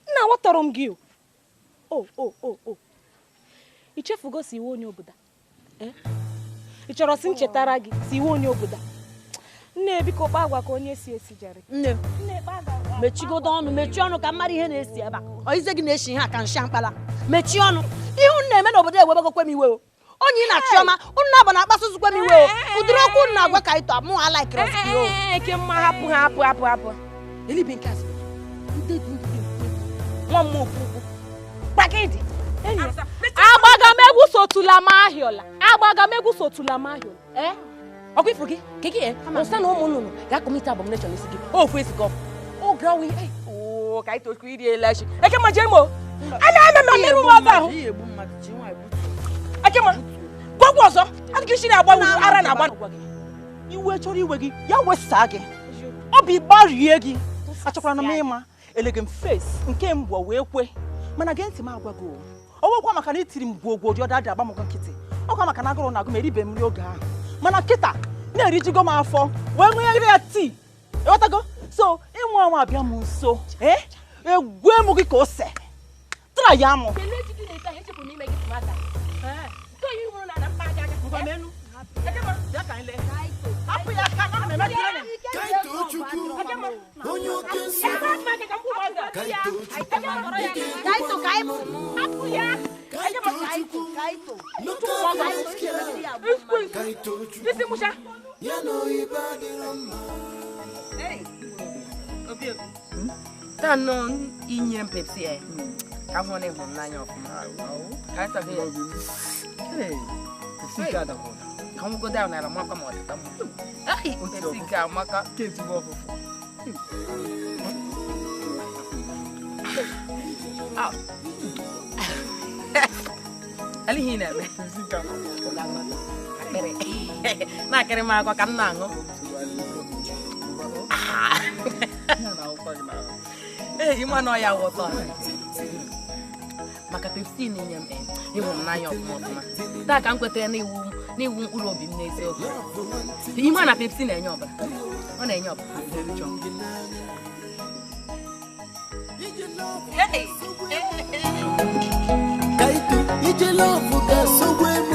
Nna aghọtara m gị o. O. I chefugo si iwe onye obodo. Eh? Ị chọrọ si nchetara gị si iwe onye obodo. Nne biko kpaa agwa ka onye si esi jere. Nne. Nne kpaa agwa. Mechigodo ọnụ, mechie ọnụ ka mmadụ ihe na-esi ebe a. Ọ ize gị na-eshi ihe a ka nshi mkpala. Mechie ọnụ. Ihe unu na-eme n'obodo ewebegokwe m iwe o. Onye ị na Chioma, unu na-abụ na-akpasozikwe m iwe o. Ụdịrị okwu unu na-agwa ka ịtọ mụ alaikiri ọsị o. Ekemma hapụ ha hapụ hapụ hapụ. Elibe nke asị. Ndị dị ndị nwa mmụọ okwu ukwu. Gbagidi. Agbagamegwu sotula m ahịọla. Agbagamegwu sotula m ahịọla. Eh? Ọkwa ifuru gị ka gị ọsa na ụmụ nnụnụ ga-akọmite abomination isi gị. Ofu esi gị ọfụ. O grawi. O ka ịtọ okwu iri eleshi. Ekemma jee mo. Ana ana na merụ m ọba ahụ. Ekemma. Gwagwa ọzọ. Adịghị isi na-agba ara na-agba. Iwe chọrọ iwe gị, ya wesaa gị. Obi gbarie gị. Achọkwara m ịma elege m face nke mbụ wee kwe. Mana gee ntị m agwa gị o. Ọ nwekwa maka na itiri m gwogwo dị ọda dị agba m nkịtị. Ọkwa maka na agụrụ na agụ m eribe m nri oge ahụ. Mana kịta na-erijigo m afọ wee ṅụnyere ya tii. Ịghọtago? So ịnwe anwa abịa m nso. Egwe m gị ka ose. Tara ya mụ. Tano inye m Pepsi e. Ka hụ na ịhụ m n'anya ọfụma. Ka anyị tabe ya. Pepsi nke adakwa. Ka m godo ahụ n'ala makwa ma ọ dịta mma. Pepsi nke amaka. Nke ezigbo ọfụfụ. Ele ihe ị na-eme. Akpịrị. Na-akịrị m akwa ka m na-aṅụ. Ee, ịma na ọ ya wụ ụtọ. Maka Pepsi na-enye m ịhụ m n'anya ọfụma ọfụma. Taa ka m kwetara n'iwu mkpụrụ obi m n'eziokwu. Ịma na Pepsi na-enye ọbara. Ọ na-enye ọbara. Ije love ga-asọgbu m.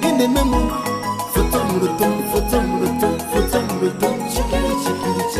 Ị na-eme m foto m roto, foto m roto, foto m roto, chikiri chikiri.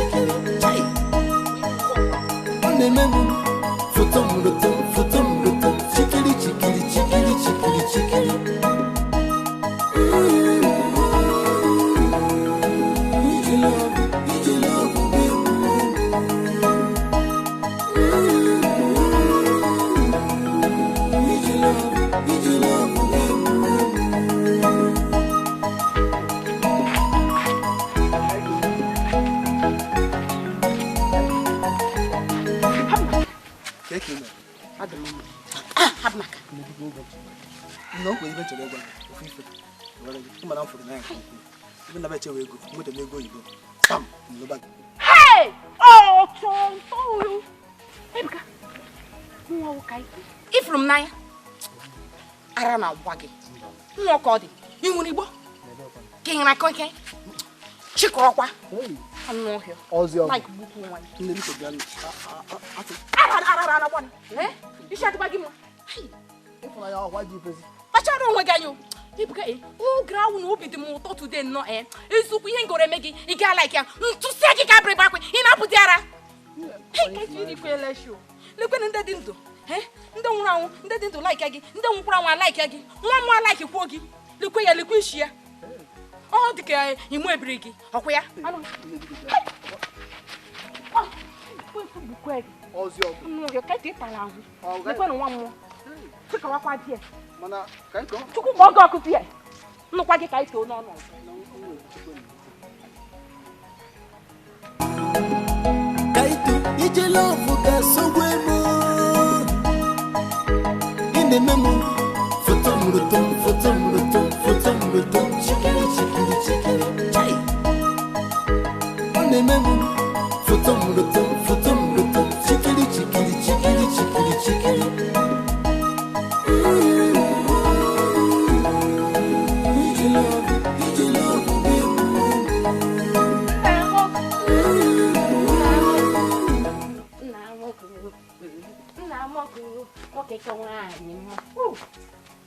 Nna o kwere ibe chọrọ ịgwa ofu ife. Ịma na m fụrụ n'anya nke ukwuu. Ibe na beche ego, nweta m ego oyibo. Sam, nlụba gị. Hey! Oh, tọntọ. Ebuka. Nwa nwoke anyị. Ifuru m n'anya. Ara na-agwa gị. Nwa ka ọ dị. Ị nwere igbo? Ka ị nwere aka ike? Chịkọrọkwa. Anụ ọhịa. Ọzọ. Like gbukwu nwa gị. Nne biko bịa. Ara ara ara gwa. Eh? Isi adịkwa gị mma. Ịfụnanya ọgwa ji ifezi. Kpachara onwe gị anya o. Ebuka oge awụ na obi dị m ụtọ today nnọọ eziokwu ihe ngoro eme gị ị gaa like ya ntụsịa gị ka abịrịba akwa ị na-apụdị ara. Lekwenụ ndị dị ndụ ndị nwụrụ anwụ ndị dị ndụ like gị ndị nwụkwara anwụ alike gị nwa mmụọ alike kwuo gị lekwe ya lekwe isi ya ọ dị ka ime ebiri gị ọkwa ya lekwenụ nwa mmụọ chịkọwakwa di ya Chukwu ma ọ ga ọkụ di ya nnukwa gị ka anyị too n'ọnụ ọzọ. Kaito, ije love ka sogwe mo. Ine memo, fotom rotom, fotom rotom, fotom rotom, chikiri chikiri chikiri, chai. Ine memo, fotom rotom, fotom rotom, chikiri chikiri chikiri chikiri chikiri. Ije love, ije love, baby. Nwoke ka nwaanyị mma.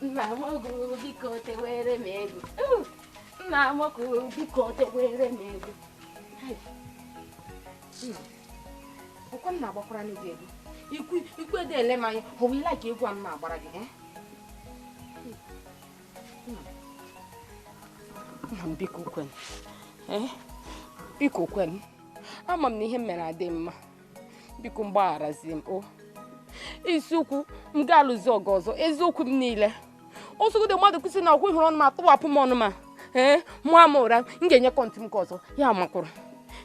Nna m ọgụ biko tewere m ego. Nna m ọgụ biko tewere m ego. Ọkwa m na-agbakwara gị ego. Ikwu ede ele m anya, ọ bụ ile ka egwu a m na-agbara gị. Nna m biko kwen. Biko kwen. Ama m na ihe m mere adị mma. Biko mgbagharazie m o. Isiokwu m ga-alụzi ọgụ ọzọ eziokwu m niile osogide mmadụ kwụsị na ọkwụ hụrụ ọnụ ma tụwapụ m ọnụ ma ee mụọ m ụra m ga-enye kọntị m nke ọzọ ya makwụrụ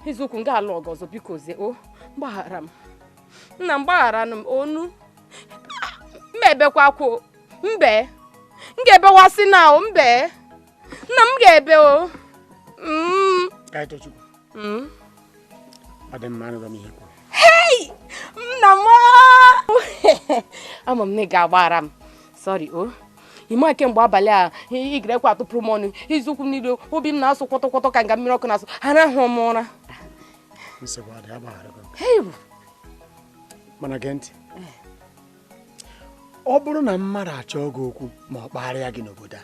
eziokwu m ga-alụ ọgụ ọzọ biko zie o mgbaghara m nna m gbaghara m onu mba ebekwa akwa mbe m ga-ebewasị na o mbe nna m ga-ebe o. Kaitochukwu. Ọ dị mma anụrụ m ihe kwuru. Hey! Nna m ama m na ị ga-agbara m sorry o ime kemgbe abalị a ị ga-ekwe atụpụrụ m ọnụ iziokwu m niile obi m na-asụ kwọtọkwọtọ ka nga mmiri ọkụ na-asụ arahụ m ụra. Nsogbu adị agbaghara gị. Mana gee ntị, ọ bụrụ na mmadụ achọọ gị okwu ma ọ kpagharịa gị n'obodo a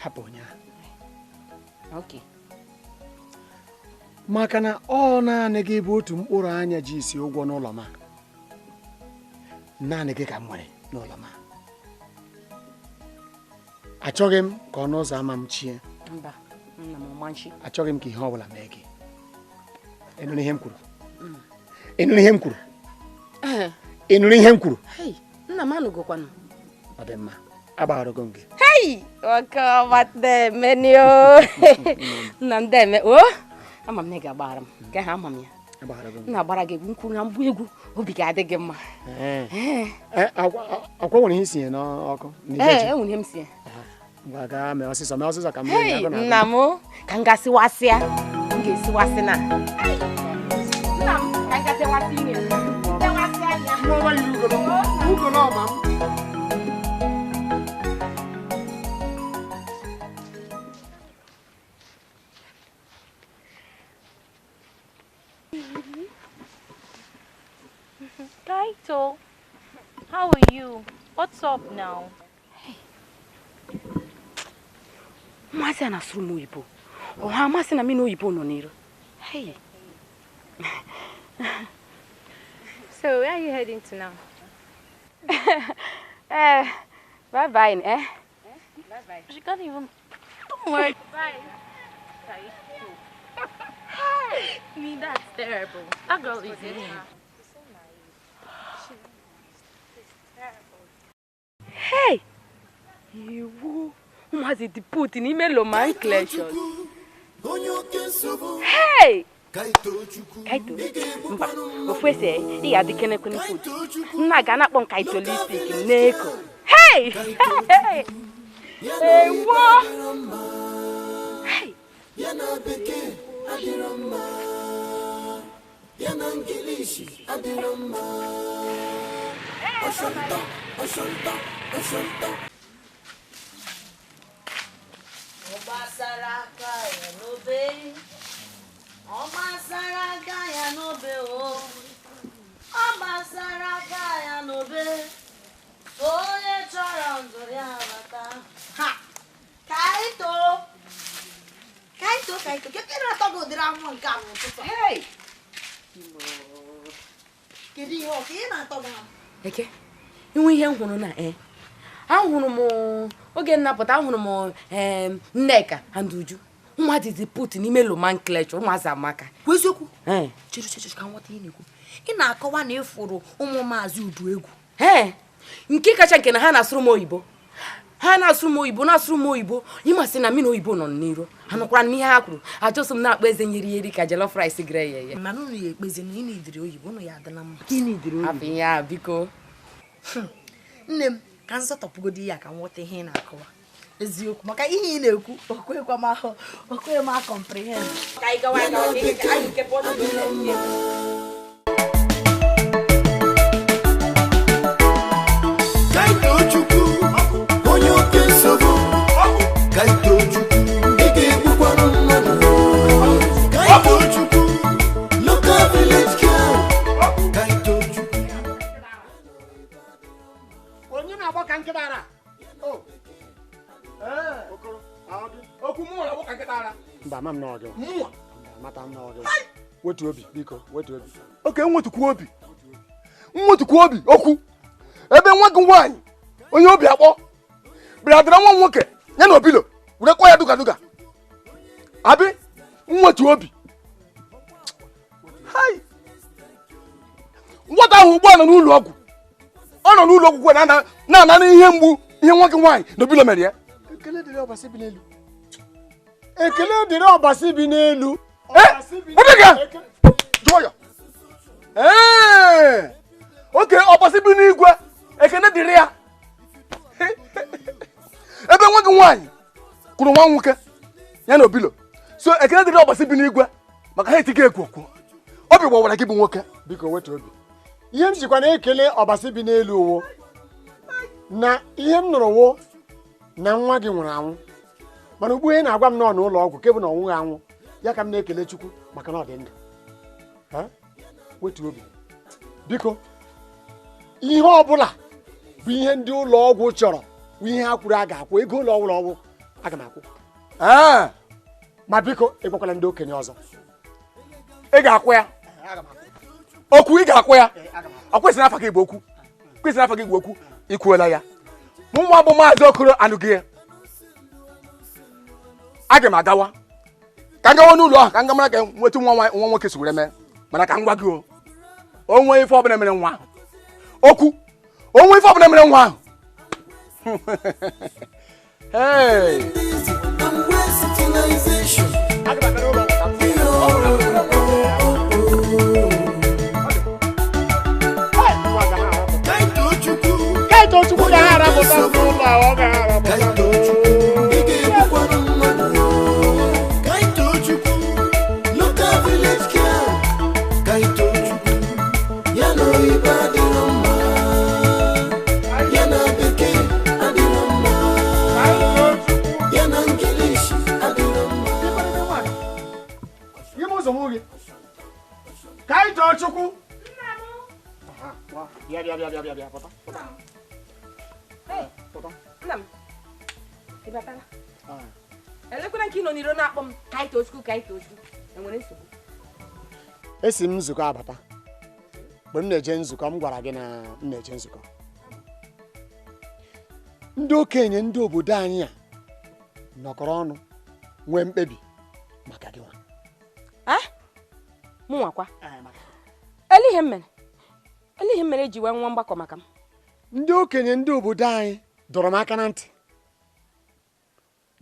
hapụ onye ahụ. Okay. Maka na ọ naanị gị bụ otu mkpụrụ anya ji isi ụgwọ n'ụlọ ma naanị gị ka m nwere n'ụlọ ma achọghị m ka ọnụ ụzọ ámá m chie. Mba, nna m ọmanchi. Achọghị m ka ihe ọ bụla mee gị. Ị nụrụ ihe m kwuru? Ị nụrụ ihe m kwuru? Ị nụrụ ihe m kwuru? Nna m anụgokwanụ. Ọ dị mma, agbagharago m gị. Hei! Oke ọma deme o. Nna m deme o. Ama m na ị ga-agbaghara m. Nke ha ama m ya. M na-agbara gị egwu nkwuru na mgbu egwu obi ga-adị gị mma. Akwa nwere ihe isinye n'ọkụ? Ee, enwere ihe m sinye. Ngwa gaa mee ọsịsọ, mee ọsịsọ ka m mee ya. Nna m, ka m ga-asịwasị ya. M ga-esiwasị na. Nna m, ka m ga-tewasị ime. Tewasị anya. Ugolo ọma m. Kaito, how are you? What's up now? Hey. Mazi na-asụrụ m oyibo. Ọha amasị na m na oyibo nọ n'iro. Hey. So where are you heading to now? Bye bye, eh? Bye bye. She can't even. Don't worry. Bye. Hey. Me, that's terrible. That girl is mean. Hey! Ewo! Ụmụazị dị put n'ime Loman Cleshọs. Hey! Kaito, mba, ofu ese ị ga-adị kenekwene put. Nna ga na-akpọ m Kaitolistik n'eko. Hey! Hey! Ewo! Hey! Ya na bekee adịrọ mma. Ya na Ingilishi adịrọ mma. Ọshọntọ, ọshọntọ, ọshọntọ. Ọ gbasara aka ya n'obe. Ọ gbasara aka ya n'obe o. Ọ gbasara aka ya n'obe. Onye chọrọ ndụ ya bata. Ha! Kaito! Kaito, Kaito, kedu ihe na-atọ gị ụdịrị anwụ nke a n'ụtụtụ? Hey! Kedu ihe ọ ka ihe na-atọ gị amụ? Eke, inwe ihe m hụrụ na ahụrụ m oge nnapụta, ahụrụ m Nneka and Uju. Ụmụazị dị put n'ime nomenclature, ụmụazị amaka. Kwa eziokwu? Chere chere ka m ghọta ihe na-ekwu. Ị na-akọwa na ịfụrụ ụmụ maazị Udu egwu. Ee, nke kacha nke na ha na-asụrụ m oyibo. Ha na-asụrụ m oyibo, na-asụrụ m oyibo. Ịmasị na mị na oyibo nọ n'iro. Ha nụkwara m ihe ha kwuru. Ajọsọ m na-akpọ eze nyeri eri ka jollof rice gere ya eye. Mana unu ya ekpezi na ị na-ediri oyibo, unu ya adịla mma. Hapụ ihe a biko. Nne m, ka m zọtọpụgodo ya ka m ghọta ihe ị na-akọwa. Eziokwu, maka ihe ị na-ekwu, okwekwa m ahụ, okwe m a-comprehend. Ka anyị gawa agawa ka anyị kepụ ọnụ n'ụlọ. Kaitochukwu, onye oke nsogbu. Kaitochukwu, ị ga-egbukwanụ mmadụ. Kaitochukwu, local village girl. Kaitochukwu. Onye na-agba ka nkịta ara? Okwu mụ na-agba ka nkịta ara. Mba, ama m na ọ gị. Mụnwa. Mata m na ọ gị. Wetu obi, biko, wetu obi. Oke, nwetukwu obi. Nwetukwu obi, okwu. Ebe nwa gị nwaanyị onye obi akpọ bịara dara nwa nwoke ya na obilo were kpọọ ya duga duga. Abi nwetu obi. Hai! Nwata ahụ ugbu a nọ n'ụlọ ọgwụ. Ọ nọ n'ụlọ ọgwụ na-ana n'ihe mgbu ihe nwa gị nwaanyị na obilo mere ya. Ekele dịrị Ọbasi bi n'elu. Ekele dịrị Ọbasi bi n'elu. Jụọ ya. Ee! Oke Ọbasi bi n'igwe. Ekene dịrị ya. Ebe nwa gị nwaanyị kwuru nwa nwoke ya na obilo. So ekene dịrị Ọbasi bi n'igwe maka ha etigo ekwu okwu. Obi gbawara gị bụ nwoke. Biko wetu obi. Ihe m jikwa na-ekele Ọbasi bi n'elu wo na ihe m nụrụ wo na nwa gị nwụrụ anwụ. Mana ugbu a na-agwa m nọ n'ụlọ ọgwụ ke bụ na ọ nwụghị anwụ. Ya ka m na-ekele Chukwu maka na ọ dị ndụ. Wetu obi. Biko, ihe ọbụla bụ ihe ndị ụlọ ọgwụ chọrọ bụ ihe ha kwuru a ga-akwụ ego ụlọ ọgwụ ọgwụ aga m akwụ. Ma biko ịgwakwala ndị okenye ọzọ. Ị ga-akwụ ya. Okwu ị ga-akwụ ya. Ọ kwesịrị n'afọ gị bụ okwu. Kwesịrị n'afọ gị bụ okwu. Ị kwuola ya. Mụ nwa bụ Maazị Okoro anụghị ya. Aga m agawa. Ka m gawa n'ụlọ ahụ ka m ga mara ka nweta nwa nwoke si were mee. Mana ka m gwa gị o. O nwee ife ọbụla mere nwa ahụ. Okwu. O nwee ife ọbụla mere nwa ahụ. Hey! Kaitochukwu ga-arapụta n'ụlọ a, ọ ga-arapụta. Kaitochukwu, ị ga-egbukwanụ mmadụ. Kaitochukwu, local village girl. Kaitochukwu, ya na oyibo adịrọ mma. Ya na bekee adịrọ mma. Ya na Ingilishi adịrọ mma. Ime ụzọ mụ gị. Kaitochukwu. Bịa bịa bịa bịa bịa pụta. Nna m, ị batala? Elekwala nke ị nọ n'iro na-akpọ m Kaitochukwu, Kaitochukwu. Enwere nsogbu? Esi m nzukọ abata. Mgbe m na-eje nzukọ, m gwara gị na m na-eje nzukọ. Ndị okenye ndị obodo anyị a nọkọrọ ọnụ nwee mkpebi maka gị nwa. Mụ nwakwa? Ele ihe m mere? Ele ihe m mere eji wee nwa mgbakọ maka m? Ndị okenye ndị obodo anyị dọrọ m aka na ntị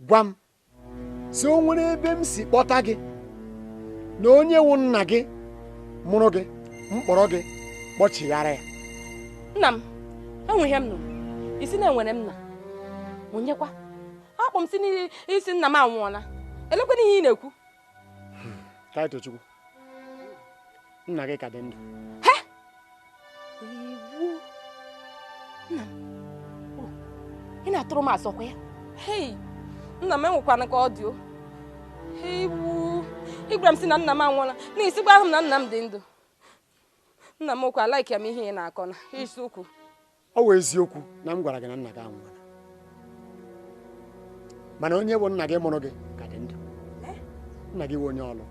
gwa m si o nwere ebe m si kpọta gị na onye wụ nna gị mụrụ gị mkpọrọ gị kpọchighara ya. Nna m, enwe ihe m nụrụ. Isi na-enwere m na onyekwa akpọ m si n'isi nna m anwụọla elekwana ihe ị na-ekwu. Kaitochukwu, nna gị ka dị ndụ. Iwu nna m, ị na-atụrụ m asọkwa ya. Hei, nna m enwekwana ka ọ dị o. Iwu ị gwara m si na nna m anwụọla na isikwa ahụ m na nna m dị ndụ. Nna m okwu alaiki m ihe ị na-akọ na isi ukwu. Ọ wụ eziokwu na m gwara gị na nna gị anwụọla, mana onye bụ nna gị mụrụ gị ka dị ndụ. Nna gị bụ onye ọlụ.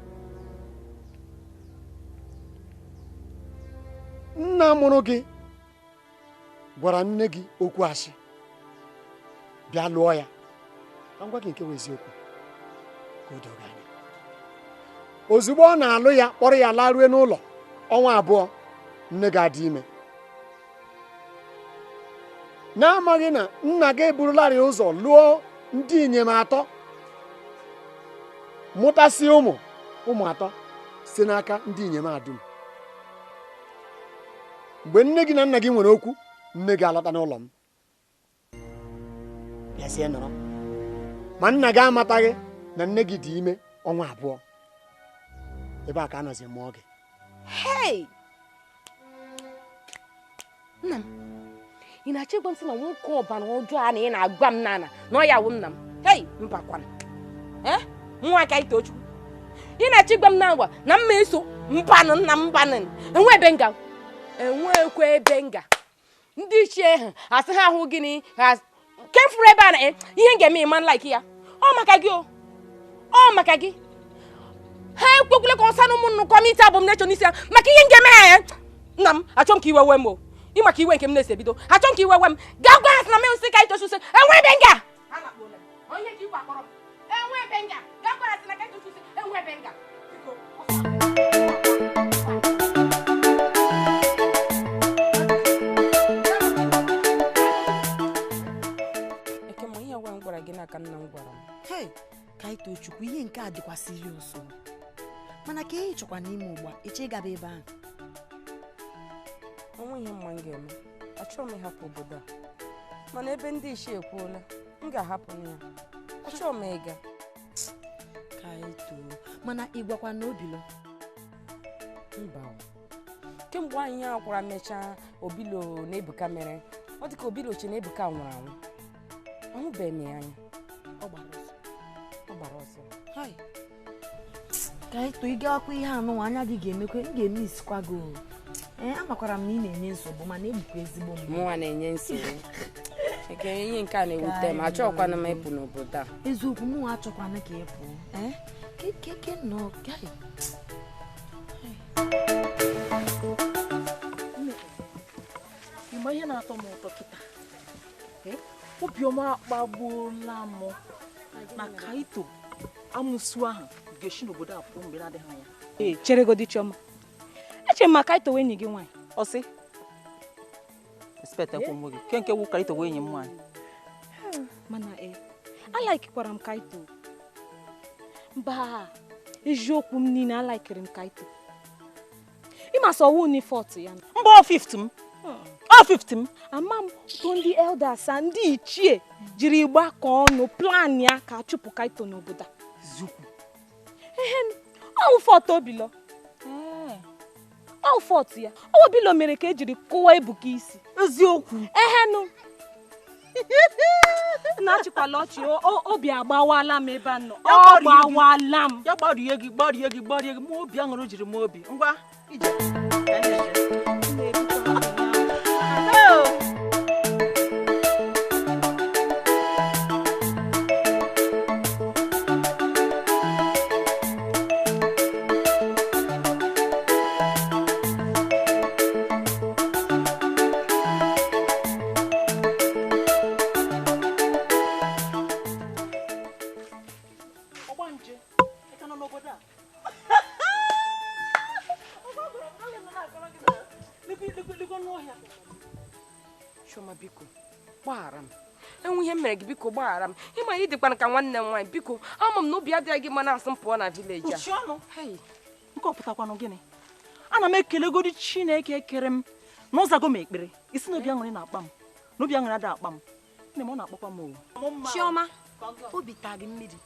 Nna mụrụ gị gwara nne gị okwu asị bịa lụọ ya. Ka m gwa gị nke bụ eziokwu ka o doo gị anya. Ozugbo ọ na-alụ ya, kpọrọ ya larue n'ụlọ ọnwa 2, nne gị adị ime. Na-amaghị na nna gị eburularị ụzọ lụọ ndị inyom 3, mụtasị ụmụ 3 si n'aka ndị inyom adum. Mgbe nne gị na nna gị nwere okwu, nne gị alọta n'ụlọ m bịazie nọrọ, ma nna gị amataghị na nne gị dị ime ọnwa 2. Ebe a ka a nọzi mụọ gị. Hei! Nna m, ị na-achọ ịgwa m sị na nwoke ọbara ọjọọ a na ị na-agwa m n'ana na ọ ya wụ nna m? Hei, mbakwana. Nwa Kaitochukwu, ị na-achọ ịgwa m na ngwa na mma eso mbanụ nna m mbanụ enwe ebe nga, enwekwa ebe nga. Ndị ichie ha asị ha ahụ gịnị ha ke m fụrụ ebe a na ihe m ga-eme ịma like ya. Ọ maka gị o, ọ maka gị. Ha ekwekwule ka ọsa na ụmụnnụ kọmiti abụ m na-echo n'isi ya maka ihe m ga-eme ha ya. Nna m, achọ m ka iwe wee m o. Ị maka iwe nke m na-esi ebido. Achọ m ka iwe wee m. Gaa gwa ha sị na m nsị Kaitochukwu sị enwe ebe nga. Onye ka ikwe akpọrọ m. Enwe ebe nga. Gaa gwa ha sị na Kaitochukwu sị enwe ebe nga. Biko. Ekema, ihe gwa m gwara gị n'aka nna m gwara m. Hei, Kaitochukwu, ihe nke a dịkwa serious o. Mana ka ihe chọkwa n'ime ugbu a, eche ịgaba ebe ahụ. Onwe ihe mma m ga-eme. Achọrọ m ịhapụ obodo a, mana ebe ndị ichie ekwuola m ga-ahapụ ya. Achọrọ m ịga. Kaito, mana ị gwakwa na Obilo? Mba, kemgbe anyị a kwara mechaa Obilo na Ebuka mere, ọ dị ka Obilo che na Ebuka nwụrụ anwụ. Ahụbeghị m ya anya. Ọ gbara ọsọ. Ọ gbara ọsọ. Kaito, ị gawakwa ihe anụnwa anya gị ga-emekwe, m ga-eme isikwa gị o. Ee, amakwara m na ị na-enye nsogbu, mana egbukwa ezigbo mgbu. Mụnwa na-enye nsogbu. Eke ihe nke a na-ewute m, achọghịkwana m ịpụ n'obodo a. Eziokwu, mụnwa achọkwana ka ị pụọ. Ee, keke nọ gai. Ịma ihe na-atọ m ụtọ kịta. Obiọma akpagbuola m na Kaito amụsụ ahụ ga-esi n'obodo a pụọ mgbe na-adịghị anya. Ee, cheregodi Chioma. Eche m ma Kaito wee enyi gị nwaanyị. Ọ sị? Respect ekwu onwe gị. Ke nke wụ Kaito wee enyi m nwaanyị. Mana alaikikwara m Kaito. Mba, eziokwu m niile alaikiri m Kaito. Ịma sọ wụ ni fọt ya. Mba, ọ 50 m. Ọ 50 m. Ama m otu ndị elders a ndị ichie jiri gbakọ ọnụ plan ya ka achụpụ Kaito n'obodo a. Zukwu. Ehe, ọ wụ fọt Obilo. Ọ fọt ya. Ọ Obilo mere ka ejiri kụwa Ebuka isi. Eziokwu. Ehenụ. Na-achịkwala ọchị, obi agbawala m ebe a nọ. Ọ gbawala m. Ya gbarie gị, gbarie gị, gbarie gị. Ma obi aṅụrị jiri m obi. Ngwa, ije. Chioma, biko gbaghara m. Enwe ihe m mere gị, biko gbaghara m. Ịma ị dịkwana ka nwanne m nwaanyị, biko ama m na obi adịghị gị mma na-asị m pụọ na vileji a. Uche ọnụ. Nke ọ pụtakwanụ gịnị? Ana m ekelegodi Chineke kere m na ụzago m ekpere. Isi na obi aṅụrị na-akpa m. Na obi aṅụrị ada akpa m. Nne m, ọ na-akpọkwa m o. Chioma, obi taa gị mmiri.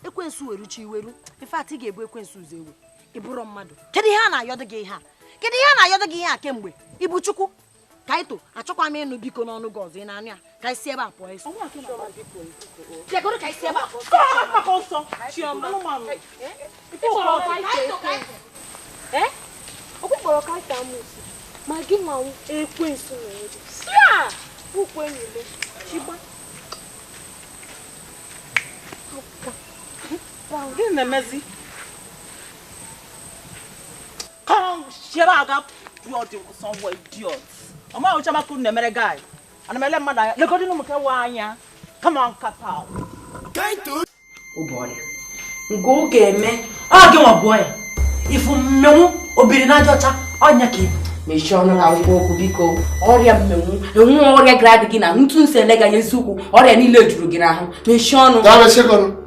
Ekwensu weru chi iweru. In fact, ị ga-ebu ekwensu ụzọ ewe. Ị bụrụ mmadụ. Kedu ihe a na-ayọdụ gị ihe a? Kedu ihe a na-ayọdụ gị ihe a kemgbe? Ị bụ Chukwu? Kaito, achọkwa m ịnụ biko n'ọnụ gị ọzọ. Ị na-anụ ya? Ka anyị si ebe a pụọ isi. Bịagoro ka anyị si ebe a pụọ. Maka ọsọ. Chioma. Anụmanụ. Okwu kpọrọ Kaito amoosu ma gị nwanwụ ekwensu na gị sia ukwu enyi m chigba. Gịnị na-emezi? Come, chere aga pụọ dị somewhere, idiot. Ọ maghị uche maka unu na-emere guy. Ana m ele mmadụ anya. Legodị ụmụ nke nwe anya. Come on, cut out. Oge ọrịa nke ọ ga-eme ọ gị nwa gwọọ ya ifu mmenwu obiri n'aja ọcha ọnya ka ibu. Mechie ọnụ na ngwa okwu biko. Ọrịa mmenwu enwe ọrịa gara adị gị na ntụ nsọ ele gị anya eziokwu, ọrịa niile juru gị n'ahụ. Mechie ọnụ.